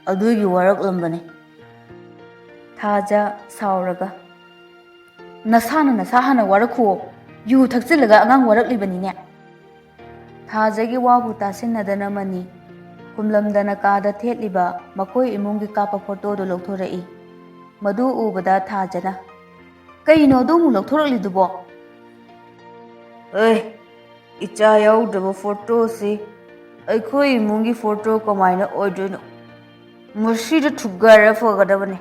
ꯑꯗꯨꯒꯤ ꯋꯥꯔꯛꯂꯝꯕꯅꯤ꯫ ꯊꯥꯖ ꯁꯥꯎꯔꯒ, "ꯅꯁꯥꯅ ꯅꯁꯥ ꯍꯥꯟꯅ ꯋꯥꯔꯛꯈꯨꯑꯣ꯫ ꯌꯨ ꯊꯛꯆꯤꯜꯂꯒ ꯑꯉꯥꯡ ꯋꯥꯔꯛꯂꯤꯕꯅꯤꯅꯦ꯫" ꯊꯥꯖꯒꯤ ꯋꯥꯕꯨ ꯇꯥꯁꯤꯟꯅꯗꯅ ꯃꯅꯤ ꯈꯨꯝꯂꯝꯗꯅ ꯀꯥꯗ ꯊꯦꯠꯂꯤꯕ ꯃꯈꯣꯏ ꯏꯃꯨꯡꯒꯤ ꯀꯥꯞꯄ ꯐꯣꯇꯣꯗꯨ ꯂꯧꯊꯣꯔꯛꯏ꯫ ꯃꯗꯨ ꯎꯕꯗ ꯊꯥꯖꯅ, "ꯀꯩꯅꯣ ꯑꯗꯨ ꯑꯃꯨꯛ ꯂꯧꯊꯣꯔꯛꯂꯤꯗꯨꯕꯣ?" "ꯑꯦ, ꯏꯆꯥ ꯌꯥꯎꯗꯕ ꯐꯣꯇꯣꯁꯤ ꯑꯩꯈꯣꯏ ꯏꯃꯨꯡꯒꯤ ꯐꯣꯇꯣ ꯀꯃꯥꯏꯅ ꯑꯣꯏꯗꯣꯏꯅꯣ? ꯃꯁꯤꯗ ꯊꯨꯒꯥꯏꯔ ꯐꯒꯗꯕꯅꯤ꯫"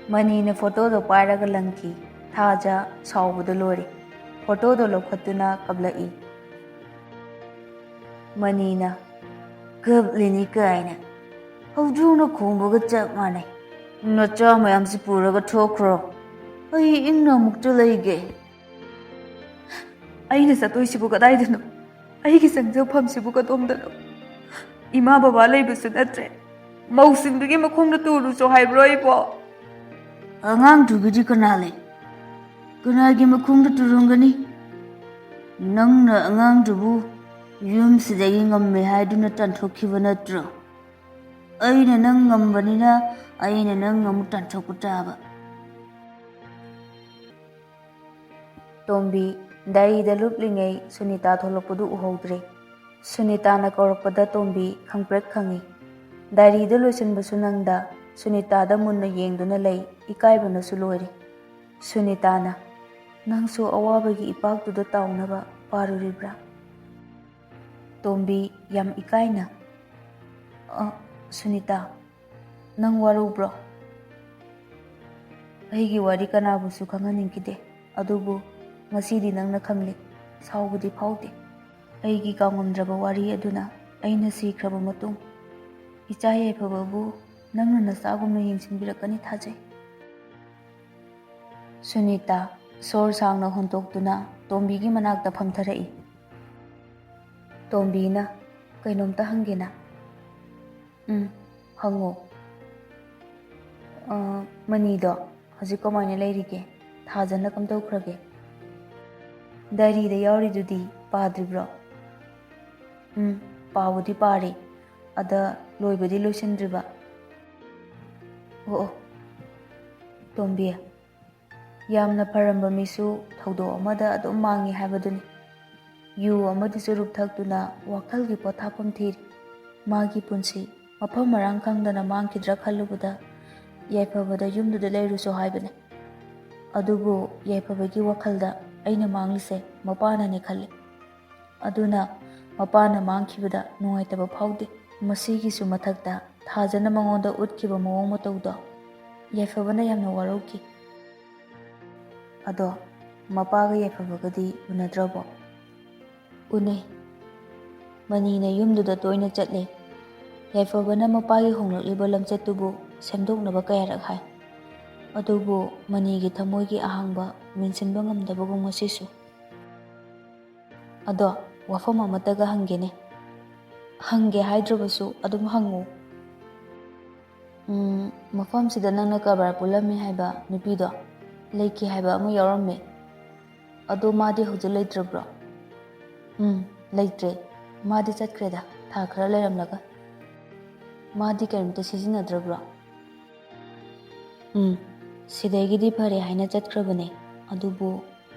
ꯃꯅꯤꯅ ꯐꯣꯇꯣꯗꯣ ꯄꯥꯏꯔꯒ ꯂꯪꯈꯤ꯫ ꯊꯥꯖ ꯁꯥꯎꯕꯗ ꯂꯣꯏꯔꯦ꯫ ꯐꯣꯇꯣꯗꯣ ꯂꯧꯈꯠꯇꯨꯅ ꯀꯞꯂꯛꯏ꯫ ꯃꯅꯤꯅ, "ꯀꯞꯂꯤꯅꯤ ꯀꯥꯏꯅ ꯍꯧꯗꯣꯡꯅ ꯈꯣꯡꯕꯒ ꯆꯞ ꯃꯥꯟꯅꯩ꯫ ꯅꯆꯥ ꯃꯌꯥꯝꯁꯤ ꯄꯨꯔꯒ ꯊꯣꯛꯈ꯭ꯔꯣ꯫ ꯑꯩ ꯏꯪꯅ ꯑꯃꯨꯛꯇ ꯂꯩꯒꯦ꯫" "ꯑꯩꯅ ꯆꯠꯇꯣꯏꯁꯤꯕꯨ ꯀꯗꯥꯏꯗꯅꯣ? ꯑꯩꯒꯤ ꯆꯪꯖꯐꯝꯁꯤꯕꯨ ꯀꯗꯣꯝꯗꯅꯣ? ꯏꯃꯥ ꯕꯕꯥ ꯂꯩꯕꯁꯨ ꯅꯠꯇ꯭ꯔꯦ꯫ ꯃꯧꯁꯤꯡꯗꯨꯒꯤ ꯃꯈꯣꯡꯗ ꯇꯨꯔꯨꯆꯣ ꯍꯥꯏꯕ꯭ꯔꯣ ꯑꯩꯕꯣ?" "ꯑꯉꯥꯡꯗꯨꯒꯤꯗꯤ ꯀꯅꯥ ꯂꯩ? ꯀꯅꯥꯒꯤ ꯃꯈꯣꯡꯗ ꯇꯨꯔꯝꯒꯅꯤ? ꯅꯪꯅ ꯑꯉꯥꯡꯗꯨꯕꯨ ꯌꯨꯝꯁꯤꯗꯒꯤ ꯉꯝꯃꯦ ꯍꯥꯏꯗꯨꯅ ꯇꯥꯟꯊꯣꯛꯈꯤꯕ ꯅꯠꯇ꯭ꯔꯣ? ꯑꯩꯅ ꯅꯪ ꯉꯝꯕꯅꯤꯅ ꯑꯩꯅ ꯅꯪ ꯑꯃꯨꯛ ꯇꯥꯟꯊꯣꯛꯄ ꯇꯥꯕ꯫" ꯇꯣꯝꯕꯤ ꯗꯥꯏꯔꯤꯗ ꯂꯨꯞꯂꯤꯉꯩ ꯁꯨꯅꯤꯇꯥ ꯊꯣꯛꯂꯛꯄꯗꯨ ꯎꯍꯧꯗ꯭ꯔꯦ꯫ ꯁꯨꯅꯤꯇꯥꯅ ꯀꯧꯔꯛꯄꯗ ꯇꯣꯝꯕꯤ ꯈꯪꯄ꯭ꯔꯦꯛ ꯈꯪꯏ꯫ ꯗꯥꯏꯔꯤꯗꯨ ꯂꯣꯏꯁꯤꯟꯕꯁꯨ ꯅꯪꯗ ꯁꯨꯅꯤꯇꯥꯗ ꯃꯨꯟꯅ ꯌꯦꯡꯗꯨꯅ ꯂꯩ, ꯏꯀꯥꯏꯕꯅꯁꯨ ꯂꯣꯏꯔꯦ꯫ ꯁꯨꯅꯤꯇꯥꯅ, "ꯅꯪꯁꯨ ꯑꯋꯥꯕꯒꯤ ꯏꯄꯥꯛꯇꯨꯗ ꯇꯥꯎꯅꯕ ꯄꯥꯔꯨꯔꯤꯕ꯭ꯔꯥ?" ꯇꯣꯝꯕꯤ ꯌꯥꯝ ꯏꯀꯥꯏꯅ, "ꯑ, ꯁꯨꯅꯤꯇꯥ, ꯅꯪ ꯋꯥꯔꯧꯕ꯭ꯔꯣ? ꯑꯩꯒꯤ ꯋꯥꯔꯤ ꯀꯅꯥꯕꯨꯁꯨ ꯈꯪꯍꯟꯅꯤꯡꯈꯤꯗꯦ, ꯑꯗꯨꯕꯨ ꯉꯁꯤꯗꯤ ꯅꯪꯅ ꯈꯪꯂꯦ꯫ ꯁꯥꯎꯕꯗꯤ ꯐꯥꯎꯗꯦ꯫ ꯑꯩꯒꯤ ꯀꯥꯎꯉꯝꯗ꯭ꯔꯕ ꯋꯥꯔꯤ ꯑꯗꯨꯅ ꯑꯩꯅ ꯁꯤꯈ꯭ꯔꯕ ꯃꯇꯨꯡ ꯏꯆꯥ ꯌꯥꯏꯐꯕꯕꯨ ꯅꯪꯅ ꯅꯆꯥꯒꯨꯝꯅ ꯌꯦꯡꯁꯤꯟꯕꯤꯔꯛꯀꯅꯤ ꯊꯥꯖꯩ꯫" ꯁꯨꯅꯤꯇꯥ ꯁꯣꯔ ꯁꯥꯡꯅ ꯍꯣꯟꯇꯣꯛꯇꯨꯅ ꯇꯣꯝꯕꯤꯒꯤ ꯃꯅꯥꯛꯇ ꯐꯝꯊꯔꯛꯏ꯫ ꯇꯣꯝꯕꯤꯅ, "ꯀꯩꯅꯣꯝꯇ ꯍꯪꯒꯦꯅ?" "ꯎꯝ, ꯍꯪꯉꯣ꯫" ꯑ, ꯃꯅꯤꯗꯣ ꯍꯧꯖꯤꯛ ꯀꯃꯥꯏꯅ ꯂꯩꯔꯤꯒꯦ? ꯊꯥꯖꯅ ꯀꯝꯗꯧꯈ꯭ꯔꯒꯦ? ꯗꯥꯏꯔꯤꯗ ꯌꯥꯎꯔꯤꯗꯨꯗꯤ ꯄꯥꯗ꯭ꯔꯤꯕ꯭ꯔꯣ? ꯎꯝ, ꯄꯥꯕꯨꯗꯤ ꯄꯥꯔꯤ, ꯑꯗ ꯂꯣꯏꯕꯗꯤ ꯂꯣꯏꯁꯤꯟꯗ꯭ꯔꯤꯕ꯫ ꯑꯣ, ꯑꯣ, ꯇꯣꯝꯕꯤ, ꯌꯥꯝꯅ ꯐꯔꯝꯕ ꯃꯤꯁꯨ ꯊꯧꯗꯣꯛ ꯑꯃꯗ ꯑꯗꯨꯝ ꯃꯥꯡꯉꯤ ꯍꯥꯏꯕꯗꯨꯅꯤ꯫ ꯌꯨ ꯑꯃꯗꯤ ꯆꯨꯔꯨꯞ ꯊꯛꯇꯨꯅ ꯋꯥꯈꯜꯒꯤ ꯄꯣꯊꯥꯐꯝ ꯊꯤꯔꯤ꯫ ꯃꯥꯒꯤ ꯄꯨꯟꯁꯤ ꯃꯐꯝ ꯃꯔꯥꯡ ꯈꯪꯗꯅ ꯃꯥꯡꯈꯤꯗ꯭ꯔꯥ ꯈꯜꯂꯨꯕꯗ ꯌꯥꯏꯐꯕꯗ ꯌꯨꯝꯗꯨꯗ ꯂꯩꯔꯨꯁꯨ ꯍꯥꯏꯕꯅꯤ꯫ ꯑꯗꯨꯕꯨ ꯌꯥꯏꯐꯕꯒꯤ ꯋꯥꯈꯜꯗ ꯑꯩꯅ ꯃꯥꯡꯂꯤꯁꯦ ꯃꯄꯥꯅꯅꯦ ꯈꯜꯂꯤ꯫ ꯑꯗꯨꯅ ꯃꯄꯥꯅ ꯃꯥꯡꯈꯤꯕꯗ ꯅꯨꯡꯉꯥꯏꯇꯕ ꯐꯥꯎꯗꯦ꯫ ꯃꯁꯤꯒꯤꯁꯨ ꯃꯊꯛꯇ ꯊꯥꯖꯅ ꯃꯉꯣꯟꯗ ꯎꯠꯈꯤꯕ ꯃꯑꯣꯡ ꯃꯇꯧꯗꯣ ꯌꯥꯏꯐꯕꯅ ꯌꯥꯝꯅ ꯋꯥꯔꯧꯈꯤ꯫ ꯑꯗꯣ ꯃꯄꯥꯒ ꯌꯥꯏꯐꯕꯒꯗꯤ ꯎꯅꯗ꯭ꯔꯕꯣ? ꯎꯅꯩ꯫ ꯃꯅꯤꯅ ꯌꯨꯝꯗꯨꯗ ꯇꯣꯏꯅ ꯆꯠꯂꯦ꯫ ꯌꯥꯏꯐꯕꯅ ꯃꯄꯥꯒꯤ ꯍꯣꯡꯂꯛꯂꯤꯕ ꯂꯝꯆꯠꯇꯨꯕꯨ ꯁꯦꯝꯗꯣꯛꯅꯕ ꯀꯌꯥꯔꯛ ꯍꯥꯏ꯫ ꯑꯗꯨꯕꯨ ꯃꯅꯤꯒꯤ ꯊꯃꯣꯏꯒꯤ ꯑꯍꯥꯡꯕ ꯃꯦꯟꯁꯤꯟꯕ ꯉꯝꯗꯕꯒꯨꯝ ꯉꯁꯤꯁꯨ꯫ ꯑꯗꯣ ꯋꯥꯐꯝ ꯑꯃꯠꯇꯒ ꯍꯪꯒꯦꯅꯦ꯫ ꯍꯪꯒꯦ ꯍꯥꯏꯗ꯭ꯔꯕꯁꯨ ꯑꯗꯨꯝ ꯍꯪꯉꯨ꯫ ꯎꯝ, ꯃꯐꯝꯁꯤꯗ ꯅꯪꯅ ꯀꯔꯕꯥꯔ ꯄꯨꯜꯂꯝꯃꯤ ꯍꯥꯏꯕ ꯅꯨꯄꯤꯗꯣ ꯂꯩꯈꯤ ꯍꯥꯏꯕ ꯑꯃ ꯌꯥꯎꯔꯝꯃꯦ꯫ ꯑꯗꯣ ꯃꯥꯗꯤ ꯍꯧꯖꯤꯛ ꯂꯩꯇ꯭ꯔꯕ꯭ꯔꯣ? ꯎꯝ, ꯂꯩꯇ꯭ꯔꯦ꯫ ꯃꯥꯗꯤ ꯆꯠꯈ꯭ꯔꯦꯗ, ꯊꯥ ꯈꯔ ꯂꯩꯔꯝꯂꯒ꯫ ꯃꯥꯗꯤ ꯀꯔꯤꯝꯇ ꯁꯤꯖꯤꯟꯅꯗ꯭ꯔꯕ꯭ꯔꯣ? ꯎꯝ, ꯁꯤꯗꯒꯤꯗꯤ ꯐꯔꯦ ꯍꯥꯏꯅ ꯆꯠꯈ꯭ꯔꯕꯅꯦ꯫ ꯑꯗꯨꯕꯨ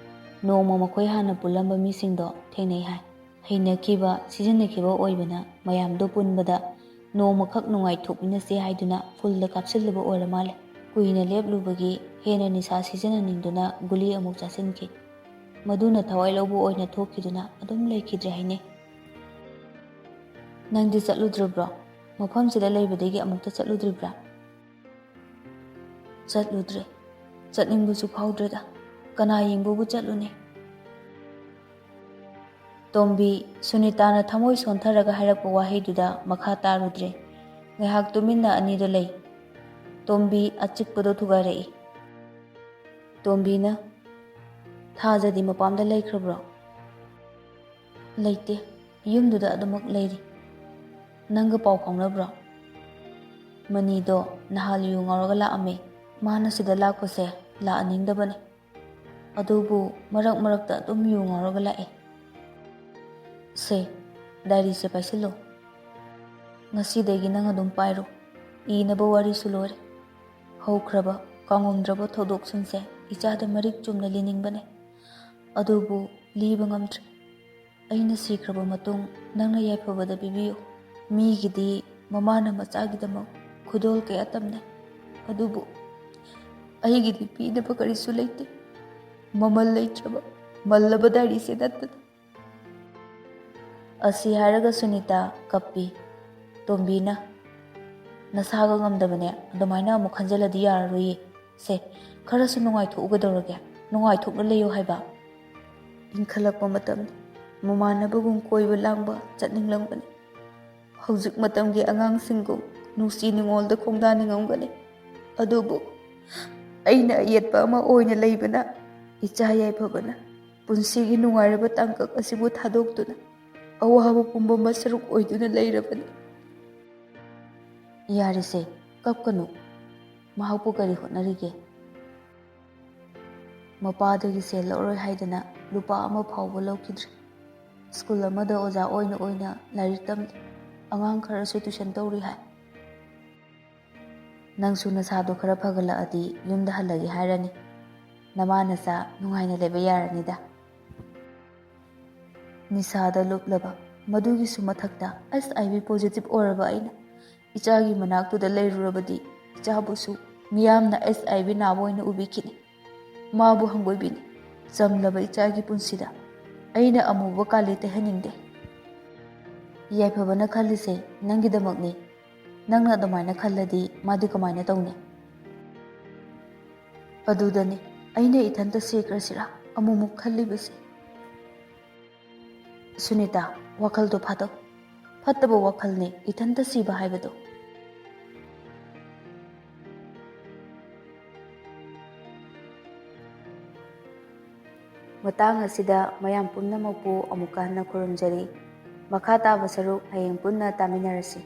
ꯅꯣꯡꯃ ꯃꯈꯣꯏ ꯍꯥꯟꯅ ꯄꯨꯜꯂꯝꯕ ꯃꯤꯁꯤꯡꯗꯣ ꯊꯦꯡꯅꯩ ꯍꯥꯏ꯫ ꯍꯩꯅꯈꯤꯕ, ꯁꯤꯖꯤꯟꯅꯈꯤꯕ ꯑꯣꯏꯕꯅ ꯃꯌꯥꯝꯗꯣ ꯄꯨꯟꯕꯗ ꯅꯣꯡꯃꯈꯛ ꯅꯨꯡꯉꯥꯏꯊꯣꯛꯃꯤꯟꯅꯁꯦ ꯍꯥꯏꯗꯨꯅ ꯐꯨꯜꯗ ꯀꯥꯞꯁꯤꯜꯂꯨꯕ ꯑꯣꯏꯔ ꯃꯥꯜꯂꯦ꯫ ꯀꯨꯏꯅ ꯂꯦꯞꯂꯨꯕꯒꯤ ꯍꯦꯟꯅ ꯅꯤꯁꯥ ꯁꯤꯖꯤꯟꯅꯅꯤꯡꯗꯨꯅ ꯒꯨꯂꯤ ꯑꯃꯨꯛ ꯆꯥꯁꯤꯟꯈꯤ꯫ ꯃꯗꯨꯅ ꯊꯋꯥꯏ ꯂꯧꯕ ꯑꯣꯏꯅ ꯊꯣꯛꯈꯤꯗꯨꯅ ꯑꯗꯨꯝ ꯂꯩꯈꯤꯗ꯭ꯔꯦ ꯍꯥꯏꯅꯩ꯫ ꯅꯪꯗꯤ ꯆꯠꯂꯨꯗ꯭ꯔꯤꯕ꯭ꯔꯣ? ꯃꯐꯝꯁꯤꯗ ꯂꯩꯕꯗꯒꯤ ꯑꯃꯨꯛꯇ ꯆꯠꯂꯨꯗ꯭ꯔꯤꯕ꯭ꯔꯥ? ꯆꯠꯂꯨꯗ꯭ꯔꯦ꯫ ꯆꯠꯅꯤꯡꯕꯁꯨ ꯐꯥꯎꯗ꯭ꯔꯦꯗ꯫ ꯀꯅꯥ ꯌꯦꯡꯕꯕꯨ ꯆꯠꯂꯨꯅꯤ? ꯇꯣꯝꯕꯤ, ꯁꯨꯅꯤꯇꯥꯅ ꯊꯃꯣꯏ ꯁꯣꯟꯊꯔꯒ ꯍꯥꯏꯔꯛꯄ ꯋꯥꯍꯩꯗꯨꯗ ꯃꯈꯥ ꯇꯥꯔꯨꯗ꯭ꯔꯦ꯫ ꯉꯥꯏꯍꯥꯛ ꯇꯨꯃꯤꯟꯅ ꯑꯅꯤꯗꯣ ꯂꯩ꯫ ꯇꯣꯝꯕꯤ ꯑꯆꯤꯛꯄꯗꯣ ꯊꯨꯒꯥꯏꯔꯛꯏ꯫ ꯇꯣꯝꯕꯤꯅ, "ꯊꯥꯖꯗꯤ ꯃꯄꯥꯝꯗ ꯂꯩꯈ꯭ꯔꯕ꯭ꯔꯣ?" "ꯂꯩꯇꯦ, ꯌꯨꯝꯗꯨꯗ ꯑꯗꯨꯃꯛ ꯂꯩꯔꯤ꯫" "ꯅꯪꯒ ꯄꯥꯎ ꯐꯥꯎꯅꯕ꯭ꯔꯣ?" ꯃꯅꯤꯗꯣ ꯅꯍꯥꯟ ꯌꯨ ꯉꯥꯎꯔꯒ ꯂꯥꯛꯑꯝꯃꯦ꯫ ꯃꯥꯅ ꯁꯤꯗ ꯂꯥꯛꯄꯁꯦ ꯂꯥꯛꯍꯟꯅꯤꯡꯗꯕꯅꯦ꯫ ꯑꯗꯨꯕꯨ ꯃꯔꯛ ꯃꯔꯛꯇ ꯑꯗꯨꯝ ꯌꯨ ꯉꯥꯎꯔꯒ ꯂꯥꯛꯑꯦ꯫ ꯁꯦ, ꯗꯥꯏꯔꯤꯁꯦ ꯄꯥꯏꯁꯤꯜꯂꯣ꯫ ꯉꯁꯤꯗꯒꯤ ꯅꯪ ꯑꯗꯨꯝ ꯄꯥꯏꯔꯣ꯫ ꯏꯅꯕ ꯋꯥꯔꯤꯁꯨ ꯂꯣꯏꯔꯦ꯫ ꯍꯧꯈ꯭ꯔꯕ, ꯀꯥꯎꯉꯝꯗ꯭ꯔꯕ ꯊꯧꯗꯣꯛꯁꯤꯡꯁꯦ ꯏꯆꯥꯗ ꯃꯔꯤꯛ ꯆꯨꯝꯅ ꯂꯤꯅꯤꯡꯕꯅꯦ꯫ ꯑꯗꯨꯕꯨ ꯂꯤꯕ ꯉꯝꯗ꯭ꯔꯦ꯫ ꯑꯩꯅ ꯁꯤꯈ꯭ꯔꯕ ꯃꯇꯨꯡ ꯅꯪꯅ ꯌꯥꯏꯐꯕꯗ ꯄꯤꯕꯤꯌꯨ꯫ ꯃꯤꯒꯤꯗꯤ ꯃꯃꯥꯅ ꯃꯆꯥꯒꯤꯗꯃꯛ ꯈꯨꯗꯣꯜ ꯀꯌꯥ ꯇꯝꯅꯩ꯫ ꯑꯗꯨꯕꯨ ꯑꯩꯒꯤꯗꯤ ꯄꯤꯅꯕ ꯀꯔꯤꯁꯨ ꯂꯩꯇꯦ꯫ ꯃꯃꯜ ꯂꯩꯇ꯭ꯔꯕ, ꯃꯜꯂꯕ ꯗꯥꯏꯔꯤꯁꯦ ꯅꯠꯇꯅ꯫ ꯑꯁꯤ ꯍꯥꯏꯔꯒ ꯁꯨꯅꯤꯇꯥ ꯀꯞꯄꯤ꯫ ꯇꯣꯝꯕꯤꯅ, "ꯅꯁꯥꯒ ꯉꯝꯗꯕꯅꯦ, ꯑꯗꯨꯃꯥꯏꯅ ꯑꯃꯨꯛ ꯈꯟꯖꯜꯂꯗꯤ ꯌꯥꯔꯔꯣꯏꯌꯦ꯫ ꯁꯦ, ꯈꯔꯁꯨ ꯅꯨꯡꯉꯥꯏꯊꯣꯛꯎ ꯀꯩꯗꯧꯔꯒꯦ? ꯅꯨꯡꯉꯥꯏꯊꯣꯛꯅ ꯂꯩꯌꯨ ꯍꯥꯏꯕ꯫ ꯏꯟꯈꯠꯂꯛꯄ ꯃꯇꯝꯅꯤ, ꯃꯃꯥꯟꯅꯕꯒꯨꯝ ꯀꯣꯏꯕ ꯂꯥꯡꯕ ꯆꯠꯅꯤꯡꯂꯝꯒꯅꯤ꯫ ꯍꯧꯖꯤꯛ ꯃꯇꯝꯒꯤ ꯑꯉꯥꯡꯁꯤꯡꯒꯨꯝ ꯅꯨꯡꯁꯤ ꯅꯨꯡꯉꯣꯜꯗ ꯈꯣꯡꯗꯥꯅꯤꯡꯉꯝꯒꯅꯤ꯫ ꯑꯗꯨꯕꯨ ꯑꯩꯅ ꯑꯌꯦꯠꯄ ꯑꯃ ꯑꯣꯏꯅ ꯂꯩꯕꯅ, ꯏꯆꯥ ꯌꯥꯏꯐꯕꯅ ꯄꯨꯟꯁꯤꯒꯤ ꯅꯨꯡꯉꯥꯏꯔꯕ ꯇꯥꯡꯀꯛ ꯑꯁꯤꯕꯨ ꯊꯥꯗꯣꯛꯇꯨꯅ ꯑꯋꯥꯕ ꯄꯨꯝꯕ ꯃꯁꯔꯨꯛ ꯑꯣꯏꯗꯨꯅ ꯂꯩꯔꯕꯅꯤ꯫" "ꯌꯥꯔꯦꯁꯦ, ꯀꯞꯀꯅꯨ꯫ ꯃꯍꯥꯛꯄꯨ ꯀꯔꯤ ꯍꯣꯠꯅꯔꯤꯒꯦ?" "ꯃꯄꯥꯗꯒꯤ ꯁꯦꯜ ꯂꯧꯔꯣꯏ ꯍꯥꯏꯗꯅ ꯂꯨꯄꯥ ꯑꯃ ꯐꯥꯎꯕ ꯂꯧꯈꯤꯗ꯭ꯔꯦ꯫ ꯁ꯭ꯀꯨꯜ ꯑꯃꯗ ꯑꯣꯖꯥ ꯑꯣꯏꯅ ꯑꯣꯏꯅ ꯂꯥꯏꯔꯤꯛ ꯇꯝꯂꯤ꯫ ꯑꯉꯥꯡ ꯈꯔꯁꯨ ꯇ꯭ꯌꯨꯁꯟ ꯇꯧꯔꯤ ꯍꯥꯏ꯫" "ꯅꯪꯁꯨ ꯅꯁꯥꯗꯣ ꯈꯔ ꯐꯒꯠꯂꯛꯑꯗꯤ ꯌꯨꯝꯗ ꯍꯜꯂꯒꯦ ꯍꯥꯏꯔꯅꯤ꯫ ꯅꯃꯥ ꯅꯆꯥ ꯅꯨꯡꯉꯥꯏꯅ ꯂꯩꯕ ꯌꯥꯔꯅꯤꯗ꯫" ꯅꯤꯁꯥꯗ ꯂꯨꯞꯂꯕ, ꯃꯗꯨꯒꯤꯁꯨ ꯃꯊꯛꯇ ꯑꯩꯆ ꯑꯥꯏ ꯚꯤ ꯄꯣꯖꯤꯇꯤꯚ ꯑꯣꯏꯔꯕ ꯑꯩꯅ ꯏꯆꯥꯒꯤ ꯃꯅꯥꯛꯇꯨꯗ ꯂꯩꯔꯨꯔꯕꯗꯤ ꯏꯆꯥꯕꯨꯁꯨ ꯃꯤꯌꯥꯝꯅ ꯑꯩꯆ ꯑꯥꯏ ꯚꯤ ꯅꯥꯕ ꯑꯣꯏꯅ ꯎꯕꯤꯈꯤꯅꯤ꯫ ꯃꯥꯕꯨ ꯍꯪꯒꯣꯏꯕꯤꯅꯤ꯫ ꯆꯝꯂꯕ ꯏꯆꯥꯒꯤ ꯄꯨꯟꯁꯤꯗ ꯑꯩꯅ ꯑꯃꯨꯕ ꯀꯥꯂꯤ ꯇꯩꯍꯟꯅꯤꯡꯗꯦ꯫ ꯌꯥꯏꯐꯕꯅ ꯈꯜꯂꯤꯁꯦ ꯅꯪꯒꯤꯗꯃꯛꯅꯤ꯫ ꯅꯪꯅ ꯑꯗꯨꯃꯥꯏꯅ ꯈꯜꯂꯗꯤ ꯃꯥꯗꯤ ꯀꯃꯥꯏꯅ ꯇꯧꯅꯤ? ꯑꯗꯨꯗꯅꯤ ꯑꯩꯅ ꯏꯊꯟꯇ ꯁꯤꯈ꯭ꯔꯁꯤꯔꯥ ꯑꯃꯨꯛꯃꯨꯛ ꯈꯜꯂꯤꯕꯁꯦ꯫ ꯁꯨꯅꯤꯇꯥ, ꯋꯥꯈꯜꯗꯣ ꯐꯥꯗꯧ꯫ ꯐꯠꯇꯕ ꯋꯥꯈꯜꯅꯤ ꯏꯊꯟꯇ ꯁꯤꯕ ꯍꯥꯏꯕꯗꯣ꯫ ꯃꯇꯥꯡ ꯑꯁꯤꯗ ꯃꯌꯥꯝ ꯄꯨꯝꯅꯃꯛꯄꯨ ꯑꯃꯨꯛꯀ ꯍꯟꯅ ꯈꯨꯔꯨꯝꯖꯔꯤ꯫ ꯃꯈꯥ ꯇꯥꯕ ꯁꯔꯨꯛ ꯍꯌꯦꯡ ꯄꯨꯟꯅ ꯇꯥꯃꯤꯟꯅꯔꯁꯤ꯫